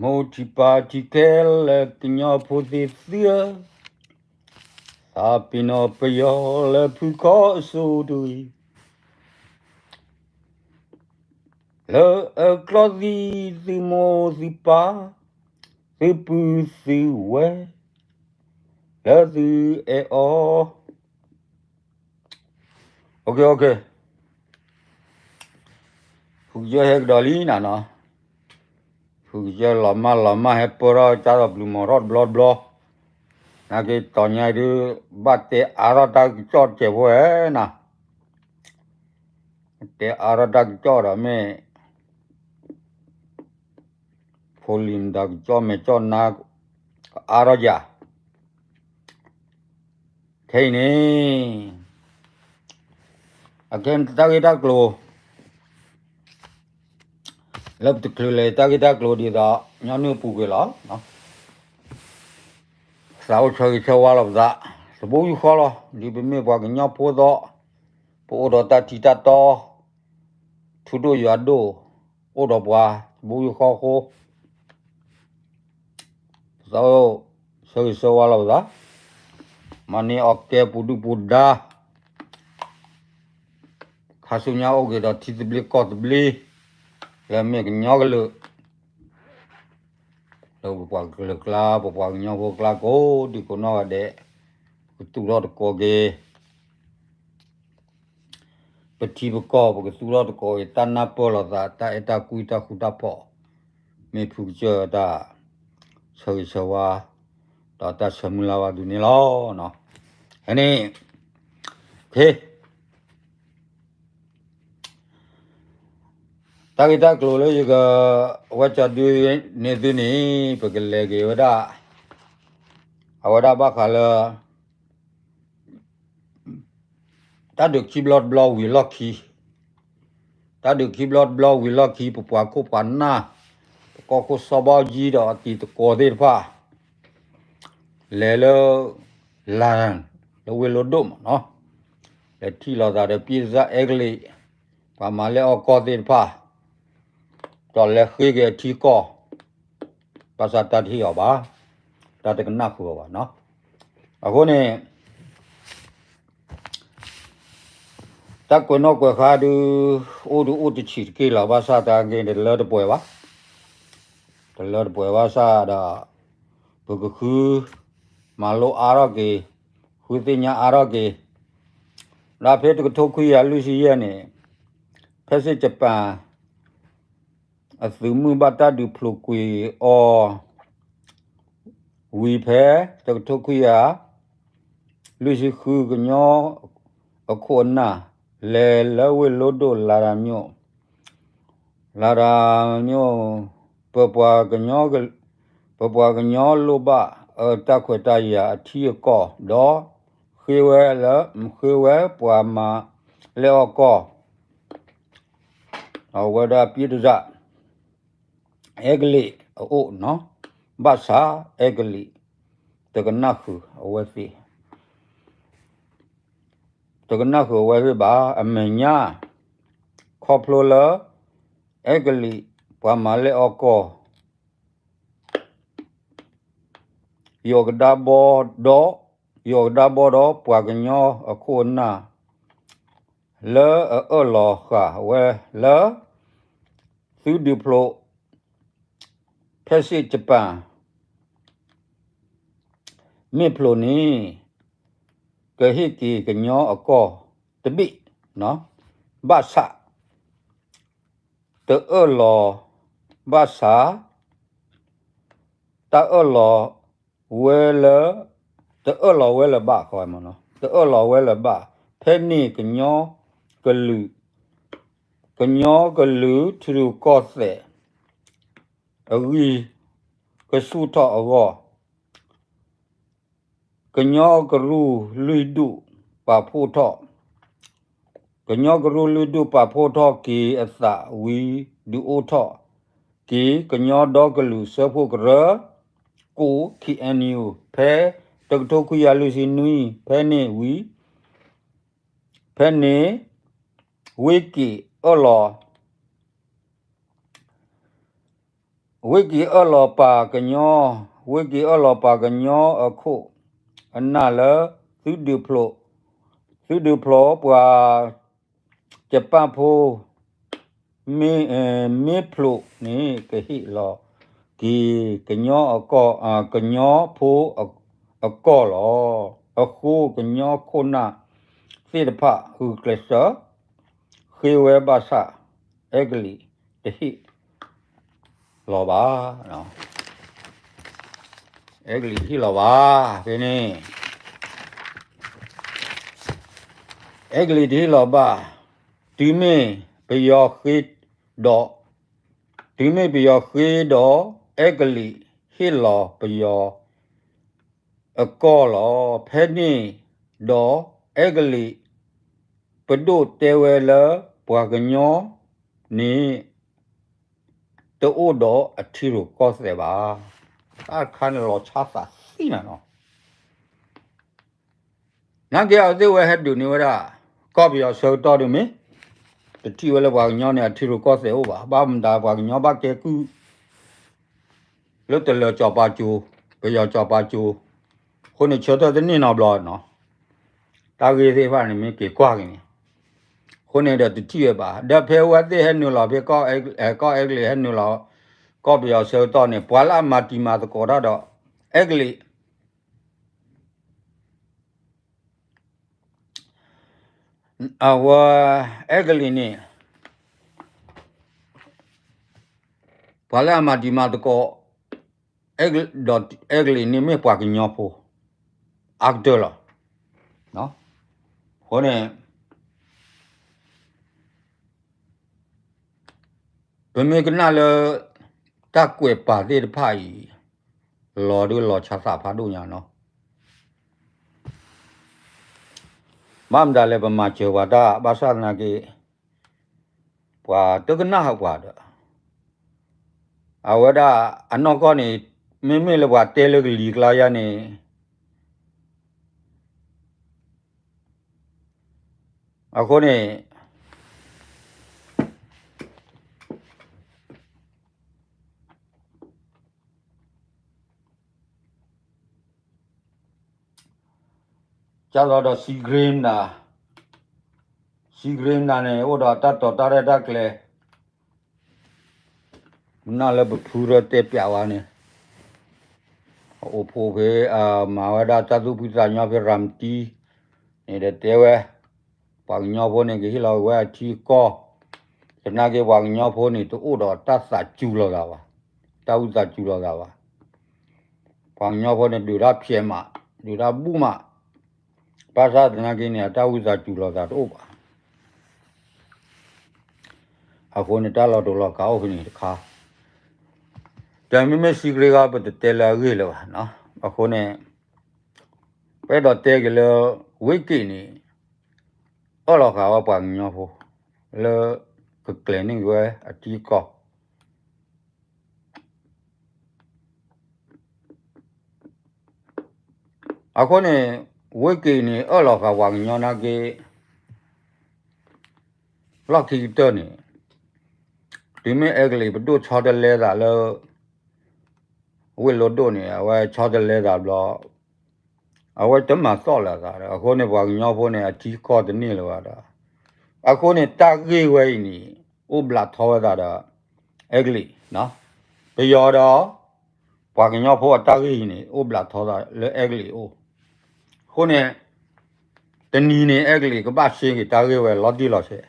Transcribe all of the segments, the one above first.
မိၢ်ထံၣ်ပၢ်ထံၣ်ခဲလၢာ် ကညီဖိသ့ၣ်သုဧၢ, သးပ့ၤနီၣ်ပယီၤလၢဖုခီအစိၤတဂ့ၤ, လၢအကျီသံသုမိၢ်သုပၢ်, သုပုၢ်သုဝဲၢ်, လၢသုအဲၣ်အီၤ ဖုကစၢၢ်ဟဲကဒီးလံနၤနီၤ, ဖုကစၢၢ်လီၤမၢ်လီၤမၢ် ဟဲပၢၢ်ထီၣ်ကၢ်ဒီးဘျုးမီၤထီၣ်တဘျီတဘျီ, နာ်က့တီၤညါဒုး ဘၣ်တဲအါထီၣ်တၢ်ကစီၣ်တစဲးဖိဧါနၤ, တဲအါထီၣ်တၢ်ကစီၣ်ဒီးမ့ၢ် ဖိလံၤမတၤကစီၣ်မဲာ်ကစီၣ်နါ ကအါထီၣ်ယၤ ခဲအံၤန့ၣ် အခဲတၢ်ဂ့ၢ်တၢ်ကျိၤ လၢပတချုးလဲၤတၢ်ဂ့ၢ်တၢ်ကျိၤဒ်သိး ညီနုၢ်ပူၤကွံာ်လီၤ. သးအိၣ်ဆၢဂ့ၤဆၢဝါလီၤပသး သဘိယူၢ်ဃီလီၤ. ဒ်ပမ့ၢ်ပှၤကညီဖိသီး ပအိၣ်ဒီးတၢ်ထံတၢ်တီ ထူဒိၣ်ယွၤဒိၣ် အိၣ်ဒီးပှၤသဘိယူၢ်ဃီအဃိ ပသးအိၣ်ဆၢဂ့ၤဆၢဝါလီၤပသး, မၤန့ၢ်အီၣ်ကဲပူၤဒုၣ်ပူၤဒါ ခါဆူညါအိၣ်က့ၤဒီးထံသဘျ့ကီၢ်သဘျ့ လၢမ့ၢ်ကညီကလုာ် လၢပပှၤကလုာ်ကျါ ပပှၤကညီဖိကျါကိးဒံကိးနီၢ်ဂၤဒဲး ပကသူၣ်ထီၣ်သကိးက့ၤ ပထံပကီၢ် ပကသူၣ်ထီၣ်သကိးက့ၤ တၢ်နၢ်ပၢၢ်လိာ်သး တၢ်အဲၣ်တၢ်ကွံတၢ်ဃူတၢ်ဖိး မ့ၢ်ဖုကစၢၢ်တၢ်ဆၢဂ့ၤဆၢဝါ ဒီးတၢ်ဆၢမုၢ်လၢ်ဘၣ်ဒုးန့ၣ်လီၤ. ဖဲန့ၣ် တၢ်ဂ့ၢ်တၢ်ကျိၤလၢယကဝဲကၠီဒုန့ၣ်သုန့ၣ် ပကလဲၤက့ၤဝဲဒၣ် အဝဲဒၣ်ဘၣ်ဃးလၢ တၢ်ဒုးခံဘျီတဘျီဝံၤလီၢ်ခံ, တၢ်ဒုးခံဘျီတဘျီဝံၤလီၢ်ခံ ပပှၤခိၣ်ပှၤနၢ် ပကီၢ်ခိၣ်စီၤဘီယံဒီးအတံၤသကိးသ့ၣ်တဖၣ် လဲၤလၢ လၢဝ့ၢ်လိဒိၣ်မးနီၤ, လဲၤထံၣ်လိာ်သးဒီး ပြည့်တစၢ်အဲကလံး ပှၤမၤလဲၢ်အီၣ်ကီၢ်သ့ၣ်တဖၣ် ဒီးလဲၤဃ့က့ၤအထံကီၢ် ဘၣ်ဆၣ်တၢ်တဟ့ၣ်အီၤဘၣ်, တၢ်တကနၣ်ဃုာ်အီၤဘၣ်နီၤ. အဃိန့ၣ် တၢ်ကွဲးနီၣ်ကွဲးဃါဒုး အိၣ်ဒုးအိၣ်တဆံးတက့ၢ်လီၤ. ဘၣ်ဆၣ်တၢ်က့ၤတလၢတပှဲၤဘၣ်, တလၢတပှဲၤဘၣ်ဆၣ်ဒီး ပကဃုမၤလိအါထီၣ်က့ၤ, ဃုသ့ၣ်ညါအါထီၣ်က့ၤ, ဒီးဖဲတကထိခွံကယၤလွံၢ်ဆံယဲၢ်န့ၣ် ဖဲစ့ၣ်ကပၣ် အသုးမုၢ်ဘၣ်တၢ်ဒုးဖျိးကွံာ်အီၤ ဝံၤဖဲ တကထိခွံကယၤ လွံၢ်ဆံဃု ကညီအခိၣ်အနၢ် လဲၤလၢဝ့ၢ်လိဒိၣ် လၤဒၤမျိၣ်, လၤဒၤမျိၣ် ပပှၤကညီ ပပှၤကညီလိၣ်ဘၣ်အတၢ်ခွဲးတၢ်ယာ်အထံအကီၢ် ဒီးဃ့ဝဲလၢ ဃ့ဝဲပှၤမၤလဲၢ်အီၣ်ကီၢ် အဝဲဒၣ်ပြည့်တစၢ် အဲကလံးအအိၣ်နီၤ, ဘၣ်ဆၣ်အဲကလံး တကနၣ်ဃုာ်အဝဲသ့ၣ်, တကနၣ်ဃုာ်အဝဲသ့ၣ်ဘၣ်. အမဲာ်ညါ ခီဖျိလၢ အဲကလံး ပှၤမၤလဲၢ်အီၣ်ကီၢ် ယီၤကဒါဘီဒီး ယီၤကဒါဘီဒီးပှၤကညီအခိၣ်အနၢ် လၢအအၢၣ်လီၤဃာ်ဝဲလၢ သုဒုးဖျိး ဖဲစ့ၣ်ကပၣ် မ့ၢ်ဖျိးန့ၣ် ကဟ့ၣ်က့ၤကညီအကီၢ်တဘ့ၣ်, ဘၣ်ဆၣ် တအၢၣ်လီၤ ဘၣ်ဆၣ် တၢ်အၢၣ်လီၤဝဲလၢ တအၢၣ်လီၤဝဲလၢၤဘၣ်, တအၢၣ်လီၤဝဲလၢၤဘၣ်, ဖဲန့ၣ်ကညီကလုာ်, ကညီကလုာ်ထူကီၢ်သဲး အဂံၢ်ကဆူၣ်ထီၣ်အဂီၢ် ကညီကရူၢ်လွံၢ်ဒူၣ်ပာ်ဖှိၣ်ထီၣ်, ကညီကရူၢ်လွံၢ်ဒူၣ်ပာ်ဖှိၣ်ထီၣ်က့ၤအသးဝံၤ ဒုးအိၣ်ထီၣ်က့ၤ ကညီဒီကလုာ်စၢဖှိၣ်ကရၢ ကိး ခ့ၣ်အဲၣ်ယူၣ် ဖဲတကထိခွံကယၤလွံၢ်ဆံနွံ ဖဲန့ၣ်ဝံၤ ဖဲန့ၣ် ဝ့ၢ်က့ၤအၢၣ်လီၤ ဝ့ၢ်က့ၤအၢၣ်လီၤပာ်ကညီ, ဝ့ၢ်က့ၤအၢၣ်လီၤပာ်ကညီအခိၣ်အနၢ်လၢ သုဒုးဖျိး, သုဒုးဖျိးပှၤ ယပၣ်ဖိ မ့ၢ်ဖျိးန့ၣ် ကဟ့ၣ်လီၤက့ၤ ကညီအကီၢ်, ကညီဖိအကီၢ်လီၤ. အဃိကညီခိၣ်နၢ်သ့ၣ်တဖၣ် ဂုာ်ကျဲးစၢး ဃ့ဝဲဘၣ်ဆၣ် အဲကလံးတဟ့ၣ်လီၤဘၣ်, အဲကလံးတဟ့ၣ်လီၤဘၣ်, ဖဲန့ၣ် အဲကလံးတဟ့ၣ်လီၤဘၣ်, တုၤမ့ၢ်ပယီၤဃ့ဒီး, တုၤမ့ၢ်ပယီၤဃ့ဒီး အဲကလံးဟ့ၣ်လီၤပယီၤ အကီၢ်လီၤ. ဖဲန့ၣ်ဒီး အဲကလံး ပဒိၣ်တဲဝဲလၢ ပှၤကညီန့ၣ် တအိၣ်ဒီးအထံရူၢ်ကီၢ်သဲးဘၣ်. တၢ်တခါန့ၣ်လီၤဆီသးသံနၤနီၤ. နာ်က့အဝဲသ့ၣ်ဝဲဟဲဒုးန့ၢ်ဝဲဒၣ် ကီၢ်ပယီၤဆၢကတီၢ်ဒုးမ့ၢ် တထံၣ်ဝဲလၢပှၤကညီန့ၣ် အထံရူၢ်ကီၢ်သဲးအိၣ်ဘၣ်. ဘၣ်မတၤပှၤကညီဘၣ်ကဲကုၢ် လၢတလၢၤကၠီၤပၤကၠိ, ပယီၤကၠီၤပၤကၠိ, အဃိန့ၣ်ဆၢထၢၣ်တန့ၢ်နီတဘျီနီၤ. တၢ်ဂ့ၢ်သ့ၣ်တဖၣ်န့ၣ်မ့ၢ်က့ၤကွၢ်က့ၤန့ၣ်, အဃိန့ၣ်ဒီးတထံၣ်ဝဲဘၣ်. ဒီးဖဲဝဲသ့ၣ်ဟဲနုာ်လီၤဖဲ ကီၢ်အဲကလံးဟဲနုာ်လီၤ ကီၢ်ပယီၤဆၢကတီၢ်န့ၣ် ပှၤလၢအမၤတံၤမၤသကိးတၢ်ဒီး အဲကလံး အဝဲ အဲကလံးန့ၣ် ပှၤလၢအမၤတံၤမၤသကိး ဒီးအဲကလံးန့ၣ်မ့ၢ်ပှၤကညီဖိ အါကတၢၢ်လီၤ. အဃိန့ၣ် ပမ့ၢ်ကနၣ်လၢ တၢ်ကွဲးပာ်သ့ၣ်တဖၣ်အံၤ လီၤဒုးလီၤဆီသးဖးဒိၣ်ညါနီၤ. ဘၣ်မတၤလဲၣ် ပမၤစၢၤပှၤတၢ် ဘၣ်ဆၣ်သနာ်က့ ပှၤတကနၣ်ဟးပှၤဒီး အဝဲဒၣ်အနီၢ်ကီၢ်န့ၣ် မ့မ့ၢ်လၢပှၤတဲလၢကလံၤကျါယါန့ၣ် အဃိန့ၣ် ကၢ်လီၤဒီး Seagrim နၤ, Seagrim နၤန့ၣ် အိၣ်ဒီးတၢ်တိာ်တၢ်ရဲၣ်တၢ်ကျဲၤ မနုၤလၢပဖုရၢတဲပၠးဝဲန့ၣ် အအိၣ်ဖှိၣ်ဖဲ မၤဝဲဒၣ်တၢ်သူၣ်ဖှံသးညီဖဲရၤမတံန့ၣ်ဒီးတဲဝဲ ပှၤကညီဖိန့ၣ် ကဟ့ၣ်လီၤက့ၤဝဲအထံအကီၢ်, သနာ်က့ပှၤကညီဖိန့ၣ် တအိၣ်ဒီးတၢ်သးစူၤလိာ်သးဘၣ်, တၢ်ဝံသးစူၤလိာ်သးဘၣ်. ပှၤကညီဖိန့ၣ် ဒုးတၢ်ဖျဲးမး, ဒုးတၢ်ဘူၣ်မး, ဘၣ်ဆၣ်သနာ်က့န့ၣ် အတၢ်ဝံသးစူၤလိာ်သးတအိၣ်ဘၣ်. အဃိန့ၣ် တၢ်လီၤတူာ်လီၤကာ်အိၣ်ဖဲန့ၣ်တခါ, ဒီးမ့မ့ၢ် Seagrim ဂၤ ပတတဲလၢအဂ့ၢ်လၢၤဘၣ်. အဃိန့ၣ် ပအဲၣ်ဒိးတဲက့ၤလၢ ဝ့ၢ်က့ၤန့ၣ် အၢၣ်လီၤဃာ်ဝဲပှၤကညီဖိ လၢကကျဲၤန့ၢ်က့ၤဝဲအထံအကီၢ် အဃိန့ၣ် ဝ့ၢ်က့ၤန့ၣ် အၢၣ်လီၤဃာ်ပှၤကညီနာ်က့ လီၢ်ခံကတၢၢ်န့ၣ် တုၤမ့ၢ်အဲကလံးပဒိၣ်ဆီတလဲသးလၢ ဝ့ၢ်လိဒိၣ်န့ၣ် အဝဲဆီတလဲသးဘျီ အဝဲတမၤသီၣ်လၢၤသးဒီး အဃိန့ၣ် ပှၤကညီဖိန့ၣ် အထံကီၢ်တန့ၢ်လၢၤဘၣ်ဒီး အဃိန့ၣ် တၢ်ဂ့ၢ်ဝဲအံၤန့ၣ် အိၣ်ဘျးထီဝဲသးဒီး အဲကလံး, ပယီၤဒီး ပှၤကညီဖိအတၢ်ဂ့ၢ်အံၤန့ၣ် အိၣ်ဘျးထီသးလၢအဲကလံးအအိၣ်, အဃိန့ၣ် တနံၤန့ၣ် အဲကလံးကဘၣ်ရှဲက့ၤတၢ်ဂ့ၢ်ဝဲလီၤတံၢ်လီၤဆဲး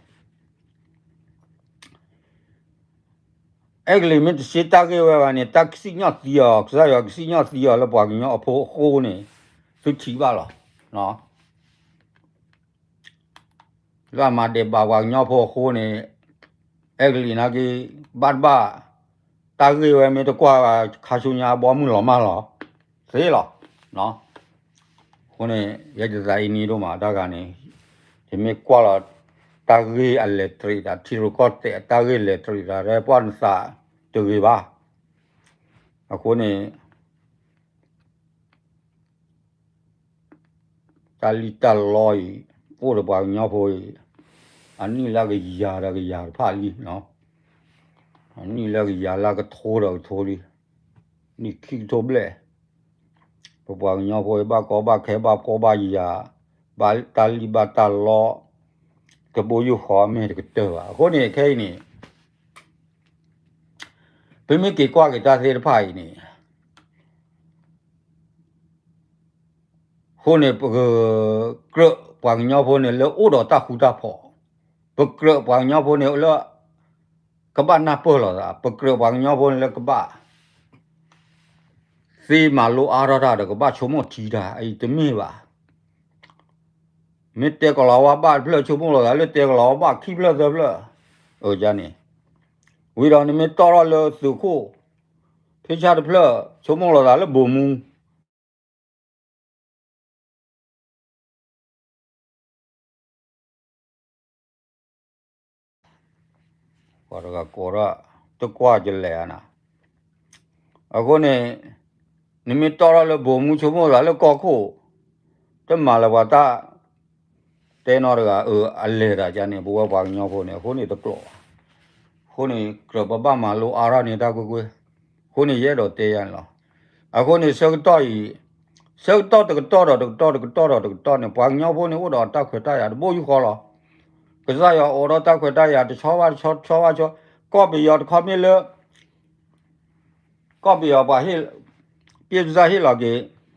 အဲကလံးမ့ၢ်တရှဲတၢ်ဂ့ၢ်ဝဲဘၣ်န့ၣ် တၢ်ကစံၣ်ညီၣ်သံအီၤ ကစၢ်ယွၤကစံၣ်ညီၣ်သံအီၤလၢပှၤကညီအဖိအဃိန့ၣ် သုထံၣ်ဘၣ်လီၤ. လၢအမၤဒဲးဘးပှၤကညီဖိအဃိန့ၣ် အဲကလံးနာ်က့ ဘၣ်တဘၣ် တၢ်ဂ့ၢ်ဝဲမ့ၢ်တကွၢ်ဘၣ် ခါဆူညါအဘီမုၢ်လီၤမၢ်လီၤ သ့လီၤ. အဃိန့ၣ် ယဲယသးအံၤနံၤဒိၣ်မးတၢ်ဂၤန့ၣ် ယမ့ၢ်ကွၢ်လီၤ တၢ်ဂ့ၢ်အလဲၤတရံးတၢ် ထံရူၢ်ကီၢ်သဲးအတၢ်ဂ့ၢ်လဲၤတရံးတၢ် ပှၢ်နသးတဂ့ၤဘၣ်. အဃိန့ၣ် တၢ်လံၣ်တၢ်လီအံၤ အိၣ်ဒီးပှၤကညီဖိအံၤ အနံၣ်လၢကယၤဒီးကယၤတဖၣ်လံနီၤ. နံၣ်လၢကယၤလၢကထိဒီးကထိလံ, နံၣ်ခံကထိဘျဲၣ်, ပပှၤကညီဖိအံၤ ဘၣ်ကီဘၣ်ခဲ ဘၣ်ဖှီၣ်ဘၣ်ယာ်, ဘၣ်တၢ်လံၣ်ဘၣ်တၢ်လီ, တဘိယူၢ်ဃီမ့ၢ်တကတၢၢ်ဘၣ်. အဃိန့ၣ် ခဲအံၤန့ၣ် ပမ့ၢ်က့ၤကွၢ်က့ၤတၢ်သ့ၣ်တဖၣ်အံၤန့ၣ် အဃိန့ၣ် ပကြၢးပှၤကညီဖိန့ၣ်လၢအိၣ်ဒီးတၢ်ဃူတၢ်ဖိး, ပကြၢးပှၤကညီဖိန့ၣ်လၢ ကဘၣ်နၢ်ပၢၢ်လိာ်သး, ပကြၢးပှၤကညီဖိန့ၣ်လၢကဘၣ် သ့မၤလိအါထီၣ်တၢ်ဒီး ကဘၣ်ဆိကမိၣ်ထံတၢ် အံၤတမ့ၢ်ဘၣ်. မ့ၢ်တဲကလီၤဝါဘၣ်တဖျၢၣ် ဆိကမိၣ်လိာ်သးလၢတဲကလီၤဝါဘၣ်ခံဖျၢၣ်သၢဖျၢၣ်, အန့ၣ်, ဝံၤဒီးနမ့ၢ်တီၣ်ထီၣ်လၢသုးခိၣ် ဖ့ၣ်ဆၣ်တဖျၢၣ် ဆိကမိၣ်လိာ်သးလၢဘိၣ်မူ ပှၤတဂၤကိးထီၣ် တကွၢ်ကလဲာ်နၤ, အဃိန့ၣ် နမ့ၢ်တီၣ်ထီၣ်လၢဘိၣ်မူ ဆိကမိၣ်သးလၢကီၢ်ခိၣ် တမၤလၢၤပှၤတၢ် တဲနီတဂၤ အၢ အလဲၤတၢ်ကန့ၣ် ပဝဲပှၤကညီဖိန့ၣ် အဃိန့ၣ်တကျိးဘၣ်. အဃိန့ၣ် ကြၢးပဘၣ်မၤလိအါထီၣ်န့ၢ်တၢ်ကွ့ၢ်ကွ့ၢ်, အဃိန့ၣ် ယအဲၣ်ဒိးတဲယၤန့ၣ်လီၤ. အဃိန့ၣ် ဆၢကတီၢ်အံၤ ဆၢကတီၢ်တကတီၢ်ဒီးတကတီၢ် တကတီၢ်ဒီးတကတီၢ်န့ၣ် ပှၤကညီဖိန့ၣ် အိၣ်ဒီးတၢ်ခွဲးတၢ်ယာ်တဘိယူၢ်ဃီလီၤ. ကစၢ်ယွၤအိးထီၣ်တၢ်ခွဲးတၢ်ယာ် တဆီဘၣ်တဆီ တဆီဘၣ်တဆီ, ကီၢ်ပယီၤတခီမ့ၢ်လၢ ကီၢ်ပယီၤပှၤဟ့ၣ်, ပျဲၢ်စၢ်ဟ့ၣ်လီၤက့ၤ ကီၢ်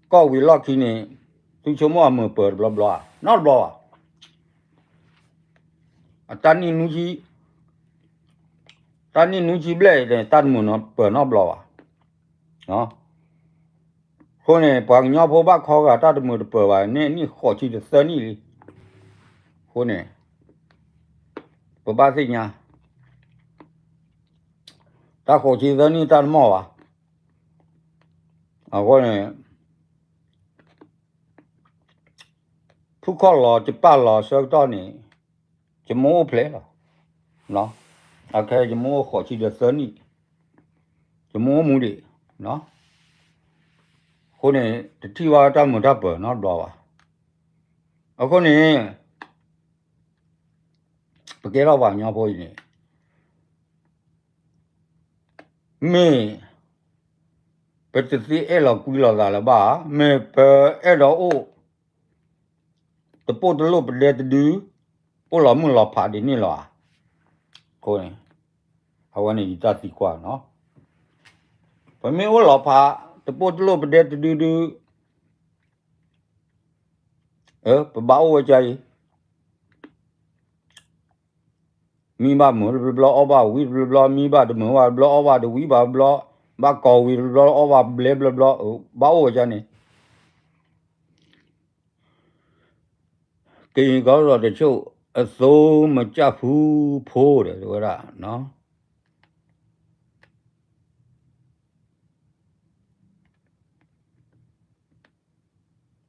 ဝံၤလီၢ်ခံန့ၣ် သုဆိကမိၣ်အမုာ်ပၢၤတဘျီဘျီဧါ, နီတဘျီဘၣ်. အတၢ်နံၣ်နွံဆံ, တၢ်နံၣ်နွံဆံဘျဲၣ်အံၤန့ၣ် တၢ်တမုာ်ပၢၤနီတဘျီဘၣ်. အဃိန့ၣ် ပှၤကညီဖိဘၣ်ခီဂာ်တၢ်တမုာ်တပၢၤဘၣ်န့ၣ် နံၣ်ဃိးဆံတသၢနံၣ်လံ. အဃိန့ၣ် ပဘၣ်သ့ၣ်ညါ တၢ်ဃိးဆံသၢနံၣ်တၢ်တမီၢ်ဘၣ်. အဃိန့ၣ် ဖုခီၣ်လီၤ ယပၢ်လီၤဆၢကတီၢ်န့ၣ် ယမိၢ်အိၣ်ဖျဲၣ်လီၤ. အခဲယမိၢ်အိၣ်ဃိးဆံဒီးသၢနံၣ်, ယမိၢ်အိၣ်မူဒံး. အဃိန့ၣ် တထံၣ်ဘၣ်တၢ်မုာ်တၢ်ပၢၤနီတဘျီဘၣ်. အဃိန့ၣ် ပကဲထီၣ်ပှၤကညီဖိအံၤန့ၣ် မ့ၢ် ပတသ့အဲၣ်လီၤကွံလိာ်သးလၢၤဘၣ်, မ့ၢ်ပအဲၣ်ဒိးအိၣ် တပိၢ်တလိၣ်ပဒဲတဒု, အိၣ်လီၤမုၢ်လီၤဖးဒ်န့ၣ်လီၤဧါ. အဃိန့ၣ် အဝဲန့ၣ်ယတၢ်သံကွၢ်နီၤ. ပမ့ၢ်အိၣ်လီၤဖး တပိၢ်တလိၣ်ပဒဲတဒုဒု ပဘၣ်အိၣ်ဝဲဒ်အံၤ မံဘၣ်မုာ်တဘျီဘျီ အီၣ်ဘၣ်ဝံၤတဘျီဘျီ, မံဘၣ်တမုာ်ဘၣ်တဘျီ အီၣ်ဘၣ်တဝံၤဘၣ်တဘျီ, ဘၣ်ကီၤဝံၤတဘျီဘျီ အီၣ်ဘၣ်ဘျဲဘျီဘျီ, ဘၣ်အိၣ်ဝဲဒ်န့ၣ်. ကရင်ခေါင်းဆောင်တချို့ အသုံးမကျဘူးဖိ ဒီးဝဲဒၣ်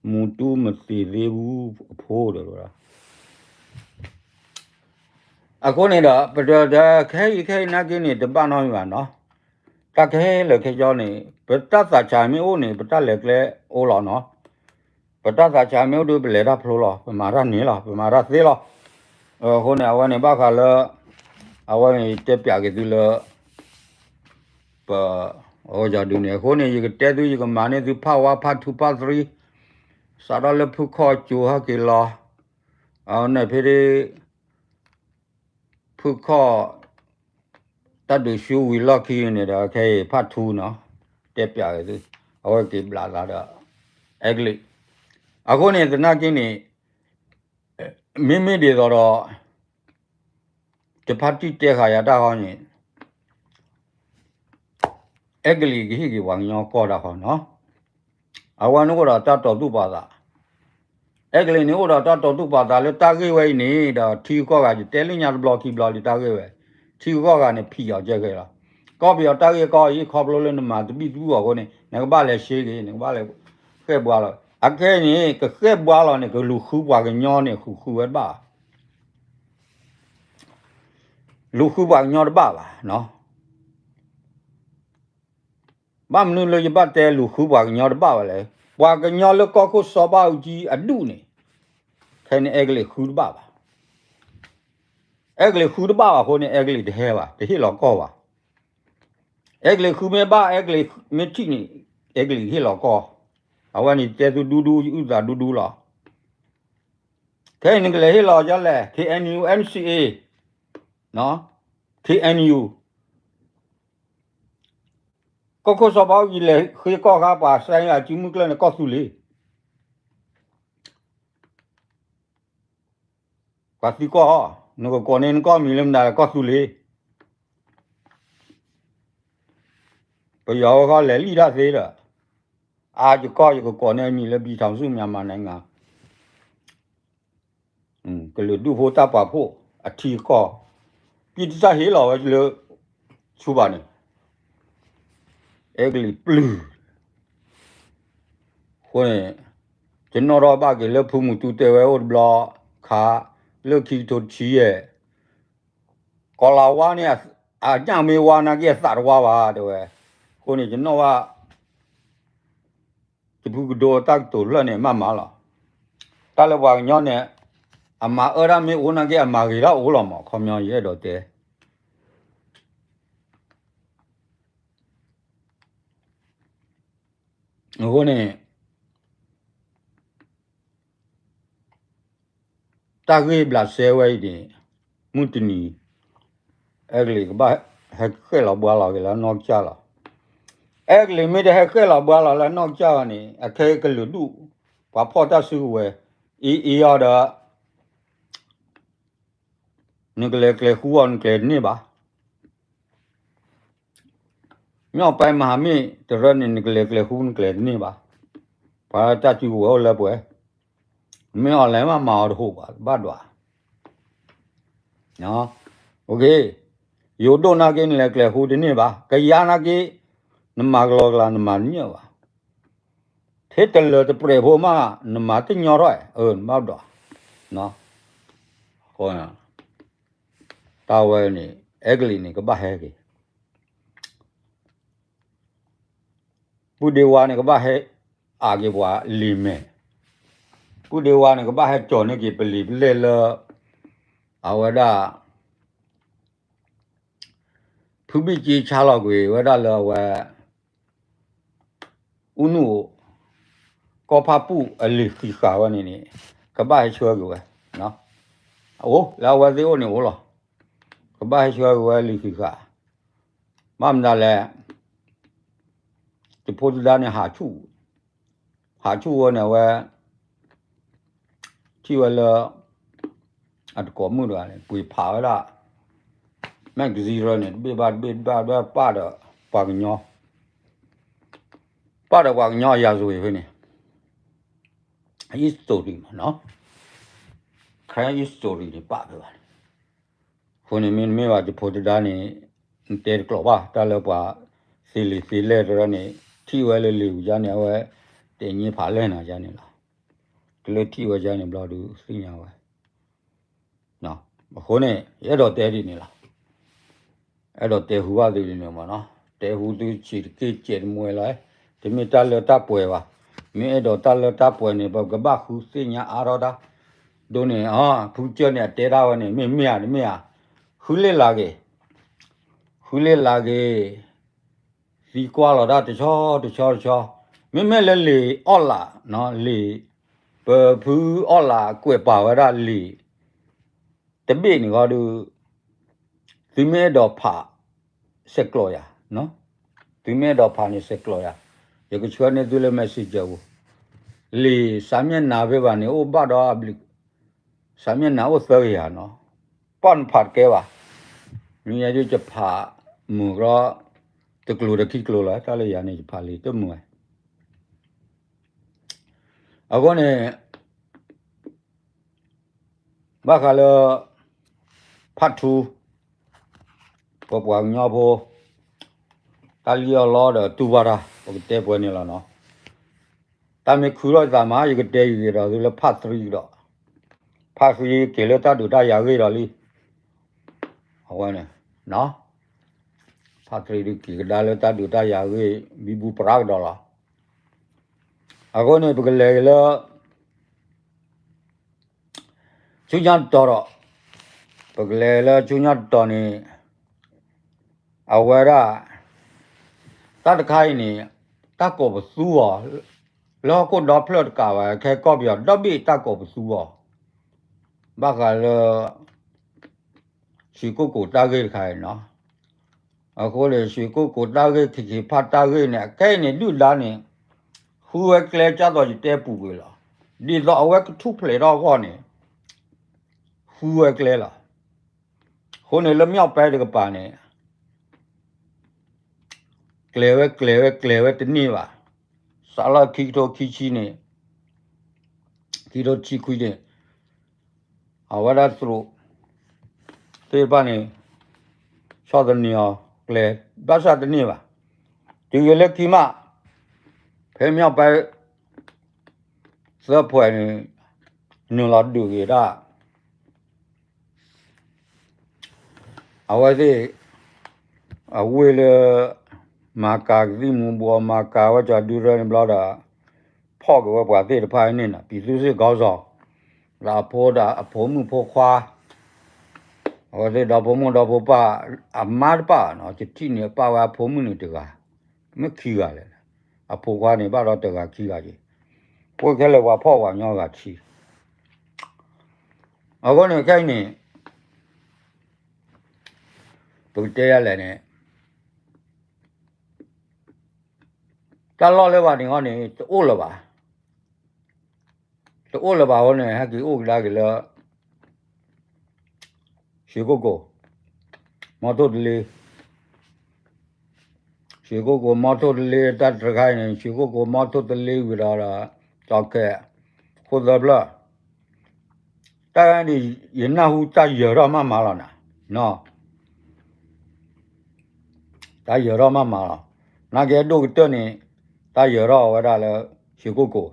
မူတူမသ့သေးဘူးအဖိ ဒီးဝဲဒၣ်. အဃိန့ၣ်ဒီး ပတခဲအံၤခဲအံၤနာ်က့န့ၣ် တဘၣ်နီတမံၤဘၣ်နီၤ. တၢ်ခဲလၢာ်ခဲဆ့န့ၣ် ပတၢ်သးဆးမ့ၢ်အိၣ်န့ၣ် ပတၢ်လဲၤကျဲအိၣ်လီၤနီၤ. ပတၢ်သးဆးမ့ၢ်အိၣ်ဒီး ပလဲၤတၢ်ဖျိလီၤ, ပမၤတၢ်န့ၣ်လီၤ, ပမၤတၢ်သ့လီၤ. အဃိန့ၣ် အဝဲန့ၣ်ဘၣ်ဃးလၢ အဝဲန့ၣ်တဲပၠးက့ၤသုလၢ ပ အဝဲဒုးန့ၣ် အဃိန့ၣ် ယကတဲသု ယကမၤန့ၢ်သု part one, part two, part three, စးထီၣ်လၢဖုခီၣ်ကၠိဟဲက့ၤလီၤ. အန့ၣ်ဖဲ ဖုခီၣ် တၢ်ဒုးဆူဝံၤလီၢ်ခံန့ၣ်ဒီး ခဲအံၤ part two နီၤ, တဲပၠးက့ၤသု, အဝဲက့ၤဘျးသးဒီး အဲကလံး. အဃိန့ၣ် သနာ်က့န့ၣ် မ့မ့ၢ်ဒ်သိးဒီး တဖါတံၢ်တဲဃာ်ယၤတၢ်ဃီန့ၣ် အဲကလံးကဟ့ၣ်က့ၤပှၤကညီကီၢ်တၢ်ဃီနီၤ. အဝဲန့ၣ်အိၣ်ဒီးတၢ်တီၤသူၣ်ပာ်သး, အဲကလံးန့ၣ်အိၣ်ဒီးတၢ်တီၤသူၣ်ပာ်သးလၢတၢ်ဂ့ၢ်ဝဲအံၤန့ၣ်ဒီး ထံဂုၤကီၢ်ဂၤ ယတဲလၢညါတဘျီခံဘျီလံတၢ်ဂ့ၢ်ဝဲ, ထံဂုၤကီၢ်ဂၤန့ၣ် ဖံးအီၤကဲခဲလီၤ. ကီၢ်ပယီၤတၢ်ဂ့ၢ်ကီၢ်အံၤ ခီဖျိလၢနမၤတဘံၣ်တဘုၣ်အီၤအဃိန့ၣ် နကဘၣ်လဲၤရှဲက့ၤ နကဘၣ်လဲၤဃဲၣ်ဘှါလီၤ. အခဲအံၤန့ၣ် ကဃဲၣ်ဘှါလီၤန့ၣ် ကလူၤဃုပှၤကညီန့ၣ် ဃုဃုဝဲတဘၣ် လူၤဃုပှၤကညီတဘၣ်ဘၣ်. ဘၣ်မနုၤလၢယဘၣ်တဲလူၤဃုပှၤကညီတဘၣ်ဘၣ်လဲၣ်. ပှၤကညီလၢကီၢ်ခိၣ်စီၤဘၣ်အူကၠံအဒူၣ်န့ၣ် ခဲအံၤန့ၣ် အဲကလံးဃုတဘၣ်ဘၣ်. အဲကလံးဃုတဘၣ်ဘၣ်အဃိန့ၣ် အဲကလံးတဟဲဘၣ်, တဟ့ၣ်လီၤကီၢ်ဘၣ်. အဲကလံးဃုမ့ၢ်ဘၣ် အဲကလံးမ့ၢ်ထံၣ်န့ၣ် အဲကလံးဟ့ၣ်လီၤကီၢ်. အဝဲန့ၣ်တဲသုဒူဒူ ယအုၣ်သးဒူဒူလီၤ. ခဲအံၤနကလဲၤဟ့ၣ်လီၤဒ်လဲၣ် K N U N C A, K N U ကီၢ်ခိၣ်စီၤဘးအူကၠံလဲၤဃ့ကီၢ်ခါ ပှၤစဲအစုမုၢ်ကျၢၢ်န့ၣ် ကီၢ်သူလ့ၤ, ပှၤသံကီၢ်, နကကိးန့ၢ်နကီၢ်မံၤလၢမနုၤလဲၣ် ကီၢ်သူလ့ၤ. ပယီၤဝဲဃီလဲၤလံတၢ်သ့ဒီး, အါယကီၢ် ယကကိးန့ၢ်အမံၤလၢ ပြည်ထောင်စုမြန်မာနိုင်ငံ ကလုာ်ဒူၣ်ဖိတၢ်ပာ်ဖှိၣ်အထံအကီၢ်, ပံၢ်တစၢ်ဟ့ၣ်လီၤဝဲလၢ ဆူဘၣ်န့ၣ်, အဲကလံးပျုၢ်. အဃိန့ၣ် ယနီၣ်ထီၣ်ဘၣ်က့ၤလၢဖုမူတူတဲဝဲအိၣ်တဘျီခါ, လၢခံကထိတဆံယဲၢ်, ကီၤလၤဝါန့ၣ် အညၣ်မ့ၢ်ဝါနာ်က့အသးတဝါဘၣ် တဲဝဲ. အဃိန့ၣ် ယနီၣ်ဘၣ် တဖုကဒိတၢ်ကတိၤဖျၢၣ်န့ၣ် မၤမၤလီၤ. တၢ်လၢပှၤကညီန့ၣ် အမၤအၢတၢ်မ့ၢ်အိၣ်နာ်က့ အမၤဂ့ၤတၢ်အိၣ်လီၤမး ခီပညီယအဲၣ်ဒိးတဲ အဃိန့ၣ် တၢ်ဂ့ၢ်ဘျးစဲဝဲအံၤန့ၣ် မုၢ်တနံၤ အဲကလံးကဘၣ်ဟဲဃဲၣ်လီၤဘှါလီၤက့ၤလၢနီၢ်ကစၢ်လီၤ. အဲကလံးမ့ၢ်တဟဲဃဲၣ်လီၤဘှါလီၤလၢနီၢ်ကစၢ်ဘၣ်န့ၣ် အခဲကလုာ်ဒူၣ် ပှၤဖီၣ်တၢ်စုကဝဲၤ အံၤအံၤအီၤဒီး နကလဲၤကျဲၤဃူအီၤ နကျဲၤတန့ၢ်ဘၣ်. မြောက်ပိုင်းမဟာမိတ် တရၢန့ၣ် နကလဲၤကျဲၤဃူ နကျဲၤတန့ၢ်ဘၣ်. ပှၤတၢ်စုကဝဲၤအိၣ်လၢပှဲၤ, မ့ၢ်အီၤလဲၤမးမၤအီၤတဟိးဘၣ် တဘၣ်ဒွး. ယိၤဒိၣ်နာ်က့ နလဲၤကျဲၤဃူတန့ၢ်ဘၣ်, ကယါနာ်က့ နမၤကလီကလီ နမၤတန့ၢ်ဘၣ်. ထဲတလၢၤတပြဲးဖိမး နမၤတညီထီၣ်, အၢ နဘၣ်ဒွး. တၢ်ဝဲန့ၣ် အဲကလံးန့ၣ် ကဘၣ်ဟဲက့ၤ ပုၢ်ဒ့ဝါန့ၣ် ကဘၣ်ဟဲအးက့ၤပှၤလံာ်မဲာ်, ပုၢ်ဒ့ဝါန့ၣ် ကဘၣ်ဟဲကၠီၤန့ၢ်က့ၤပလံာ်ပလဲၢ်လၢ အဝဲဒၣ် ဖုဘံၣ်က့ဆါလီၤကွံာ်ဝဲဒၣ်လၢအဝဲ အူနူၣ်အိၣ် ကီၢ်ဖၣ်ပူၣ်အလံာ်ဃံးဃာ်ဝဲန့ၣ်န့ၣ် ကဘၣ်ဟဲဆှၢက့ၤဝဲ, အိၣ်လၢအဝဲသ့ၣ်အိၣ်န့ၣ်အိၣ်လီၤ. ကဘၣ်ဟဲဆှၢက့ၤဝဲလံာ်ဃံးဃာ်, ဘၣ်မနုၤလဲၣ်, တဖိတဒါန့ၣ် ဟးဆူၣ်ဝဲန့ၣ် အဝဲ ထံၣ်ဝဲလၢ အတကိးမုၣ်တဂၤန့ၣ် ပှ့ၤဖးဝဲဒၣ် magazine န့ၣ် တဘ့ၣ်ဘၣ်တဘ့ၣ် တဘ့ၣ်ဘၣ်တဘ့ၣ် ပာ်ဒီးပှၤကညီ, ပာ်ဒီးပှၤကညီအရာဇဝင်ဖဲန့ၣ် history မးနီၤ, Karen history န့ၣ် ပာ်ဖဲဘၣ်န့ၣ်. အဃိန့ၣ် မ့တမ့ၢ်ဘၣ် ယဖိတဒါန့ၣ် နတဲတကျိးဘၣ် တၢ်လၢပှၤသ့လံာ်သ့လဲၢ်တရၢန့ၣ် ထံၣ်ဝဲလၢလံာ်ပူၤယါန့ၣ် အဝဲ တဲာ်ညါဖးလဲၢ်နၤယါန့ၣ်လီၤ. တလၢထံၣ်ဝဲယါန့ၣ်ဘျီဒုးသ့ၣ်ညါဝဲ အဃိန့ၣ် ယအဲၣ်ဒိးတဲဒ်န့ၣ်လီၤ. အဲၣ်ဒိးတဲဟူဘၣ်သုဒ်န့ၣ်မးနီၤ, တဲဟူသုဆံးတက့ၢ် စဲးတမှဲလီၤ, တမ့ၢ်တၢ်လၢတၢ်ပှဲၤဘၣ်. မ့ၢ်အဲၣ်ဒိးတၢ်လၢတၢ်ပှဲၤန့ၣ် ပကဘၣ်ဃုသ့ၣ်ညါအါထီၣ်တၢ်, ဒ်န့ၣ် ဖုကစၢၢ်န့ၣ် အတဲဒၣ်ဝဲန့ၣ် မ့ၢ်မ့ၢ်ဧါ တမ့ၢ်ဧါ, ဃုလ့ၢ်လၤက့ၤ, ဃုလ့ၢ်လၤက့ၤ သံကွၢ်လီၤတၢ်တဆီတဆီတဆီ, မ့မ့ၢ်လၢလံာ်အီၣ်လး, လံာ်, ပဖုအီၣ်လးကွဲးပာ်ဝဲဒၣ်လံာ် တဘ့ၣ်န့ၣ်ဃီဒုး သုမ့ၢ်အဲၣ်ဒိးဖး ဆဲးကျိးယၤ, သုမ့ၢ်အဲၣ်ဒိးဖးန့ၣ် ဆဲးကျိးယၤ, ယကဆှၢန့ၢ်သုလၢ messenger ပူၤ, လံာ်စၢ်မျက်နှာဖဲဘၣ်န့ၣ် အိၣ်ဘၣ်ဒီးအဘျုး, စၢ်မျက်နှာအိၣ်သၢကယၤနီၤ, ပှၢ်နဖးတကဲဘၣ်, မ့ၢ်ယဲဒုးယဖးမုာ်ကီး တကျိၤဒီးခံကျိၤလီၤ, တၢ်လၢယၤန့ၣ် ယဖးလံာ်တမုာ်ဝဲ, အဃိန့ၣ် ဘၣ်ဃးလၢ part two ပပှၤကညီဖိ တၢ်လံၣ်အီၣ်လီဒီးတူၢ်ဘၣ်တၢ် ပကတဲပှဲၤန့ၣ်လီၤနီၤ. တၢ်မ့ၢ်ခုထီၣ်သးမး ယကတဲဂ့ၤဂ့ၤဒီးသုလၢ part three ဒီး part three က့ၤလၢတၢ်ဒုးတၢ်ယၤဂ့ၢ်ဒီးလံ. အဝဲန့ၣ် part three ဒုးက့ၤကဒါလၢတၢ်ဒုးတၢ်ယၤဂ့ၢ် ဘံဘူပရၣ်ကဒီးလီၤ. အဃိန့ၣ် ပကလဲၤက့ၤလၢ ဆူညါတတီၤဒီး ပကလဲၤလၢဆူညါတတီၤန့ၣ် အဝဲဒၣ် တၢ်တခါအံၤန့ၣ် တၢ်ကိးပသူအီၤ လၢဟီၣ်ခိၣ်ဒီဖျၢၣ်တကးဘၣ် ခဲကီၢ်ပယီၤဒီဘ့ၣ်တၢ်ကိးပသူအီၤ ဘၣ်ဃးလၢ ရွှေကုက္ကိုတၢ်ဂ့ၢ်တခါအံၤနီၤ. အဃိန့ၣ် ရွှေကုက္ကိုတၢ်ဂ့ၢ် ခ့ခ့ဖၣ်တၢ်ဂ့ၢ်န့ၣ် အခဲအံၤန့ၣ် ဒုၣ်ဒါန့ၣ် ဃုဝဲကျဲ ကၢ်သိးယတဲပူၤကွံာ်လီၤ. ဒ်သိးအဝဲကထူၣ်ဖျဲးထီၣ်အဂီၢ်န့ၣ် ဃုဝဲကျဲလီၤ. အဃိန့ၣ် လၢ မြောက်ပိုင်း တကပၤန့ၣ် ကျဲၤဝဲ ကျဲၤဝဲ ကျဲၤဝဲတန့ၢ်ဘၣ်. စးလီၤခံကထိခံဆံန့ၣ် ခံကထိခံဆံခွံန့ၣ် အဝဲဒၣ်သရူးသ့ၣ်တဖၣ်န့ၣ် ဆီၣ်သနံးအီၤ ကျဲၤဘၣ်ဆၣ်တန့ၢ်ဘၣ်. တုၤက့ၤလၢခံမး ဖဲ မြောက်ပိုင်း သၢဖှဲးန့ၣ် နုာ်လီၤဒုးက့ၤဒၣ် အဝဲသ့ၣ် အဝ့ၢ်လၢ မၤကၤကသံၣ်မူၤဘှီး မၤကၤဝဲကၠီၤဒုရၢန့ၣ်ဘျီဒီး ဖီၣ်က့ၤဝဲပှၤသ့ၣ်တဖၣ်န့ၣ်နီၤ ပြည်သူ့စစ်ခေါင်းဆောင် ဒီးအဖိဒီးအဖိမုၣ်ဖိခွါ အဝဲသ့ၣ်ဒီဖိမိၢ်ဒီဖိပၢ် အမါတပၣ်နီၤ ယထံၣ်န့ၣ် ပၣ်ဝဲအဖိမုၣ်န့ၣ်တဂၤ မ့ၢ်ခံဂၤလဲၣ်. အဖိခွါန့ၣ် ဘၣ်ဒီးတဂၤခံဂၤက့ၤ ပှဲၤခဲလၢာ်ပှၤဖီၣ်ပှၤညီဂၤဆံ အဃိန့ၣ် ခဲအံၤန့ၣ် ပကတဲယၤလဲၣ်န့ၣ် တၢ်လီၢ်လၢပှၤန့ၣ်အီၤန့ၣ် တအိၣ်လၢၤဘၣ်. တအိၣ်လၢၤဘၣ်အဃိန့ၣ် ဟဲက့ၤအိၣ်ကဒါက့ၤလၢ ရွှေကုက္ကို မီထိၣ်တလ့ ရွှေကုက္ကို မီထိၣ်တလ့ တၢ်တခါအံၤန့ၣ် ရွှေကုက္ကို မီထိၣ်တလ့ဝံၤဒီး ကၠီၤခဲ ခိၣ်သၢဖျၢၣ် တၢ်န့ၣ် ယနၢ်ဟူတၢ်ယၢၤထီၣ်မးမးလီၤနၤ, တၢ်ယၢၤထီၣ်မးမးလီၤ. နာ်က့ဒိၣ်ကတၢၢ်န့ၣ် တၢ်ယၢၤထီၣ်အဝဲဒၣ်လၢ ရွှေကုက္ကို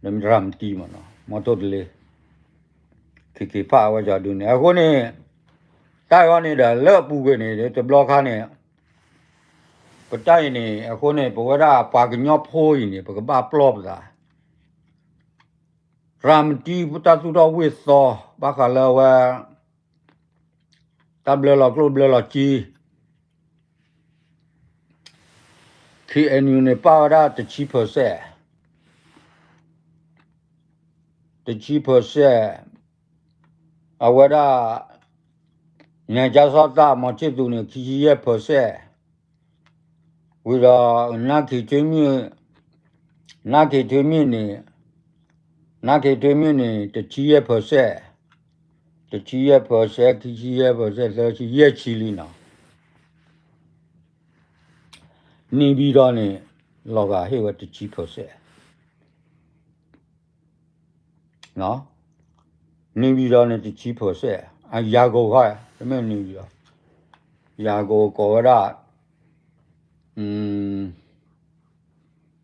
ရၤမတံမးနီၤ မီထိၣ်တလ့ ခ့ခ့ဖၣ်အဝဲကၠီၤဒုန့ၣ် အဃိန့ၣ် တၢ်အံၤန့ၣ်ဒီး လၢအပူၤကွံာ်န့ၣ် တဘျီခါန့ၣ် ပတၢ်အံၤန့ၣ် အဃိန့ၣ် ပဝဲဒၣ်ပှၤကညီဖိအံၤန့ၣ် ပကဘၣ်ပျီၢ်ပသး ရၤမတံ ပတၢ်သူၣ်ထီၣ်ဝ့ၢ်သီ ဘၣ်ဃးလၢအဝဲ တၢ်ဘျၢလီၤကျိၣ်ဘျၢလီၤစ့ ခ့အဲၣ်ယူၣ်န့ၣ် ပၣ်ဝဲဒၣ်တဆံ percent တဆံ percent အဝဲဒၣ် နကၠၢ်စီၣ်တၢ် မီၤဆ့ၣ်သူးန့ၣ် ခံဆံယဲၢ် percent ဝံၤဒီး နါခ့ထွ့မ့ၣ် နါခ့ထွ့မ့ၣ်န့ၣ် နါခ့ထွ့မ့ၣ်န့ၣ် တဆံယဲၢ် percent တဆံယဲၢ် percent ခံဆံယဲၢ် percent သၢဆံ ယဲၢ်ဆံလံနီၤ န့ၣ်ဘံဒီးန့ၣ် လီၤဂာ်ဟ့ၣ်ဝဲတဆံ percent န့ၣ်ဘံဒီးန့ၣ် တဆံ percent အယၤကိာ်ခီ တမ့ၢ်န့ၣ်ဘံဒီး ယၤကိာ်ကိးဝဲဒၣ်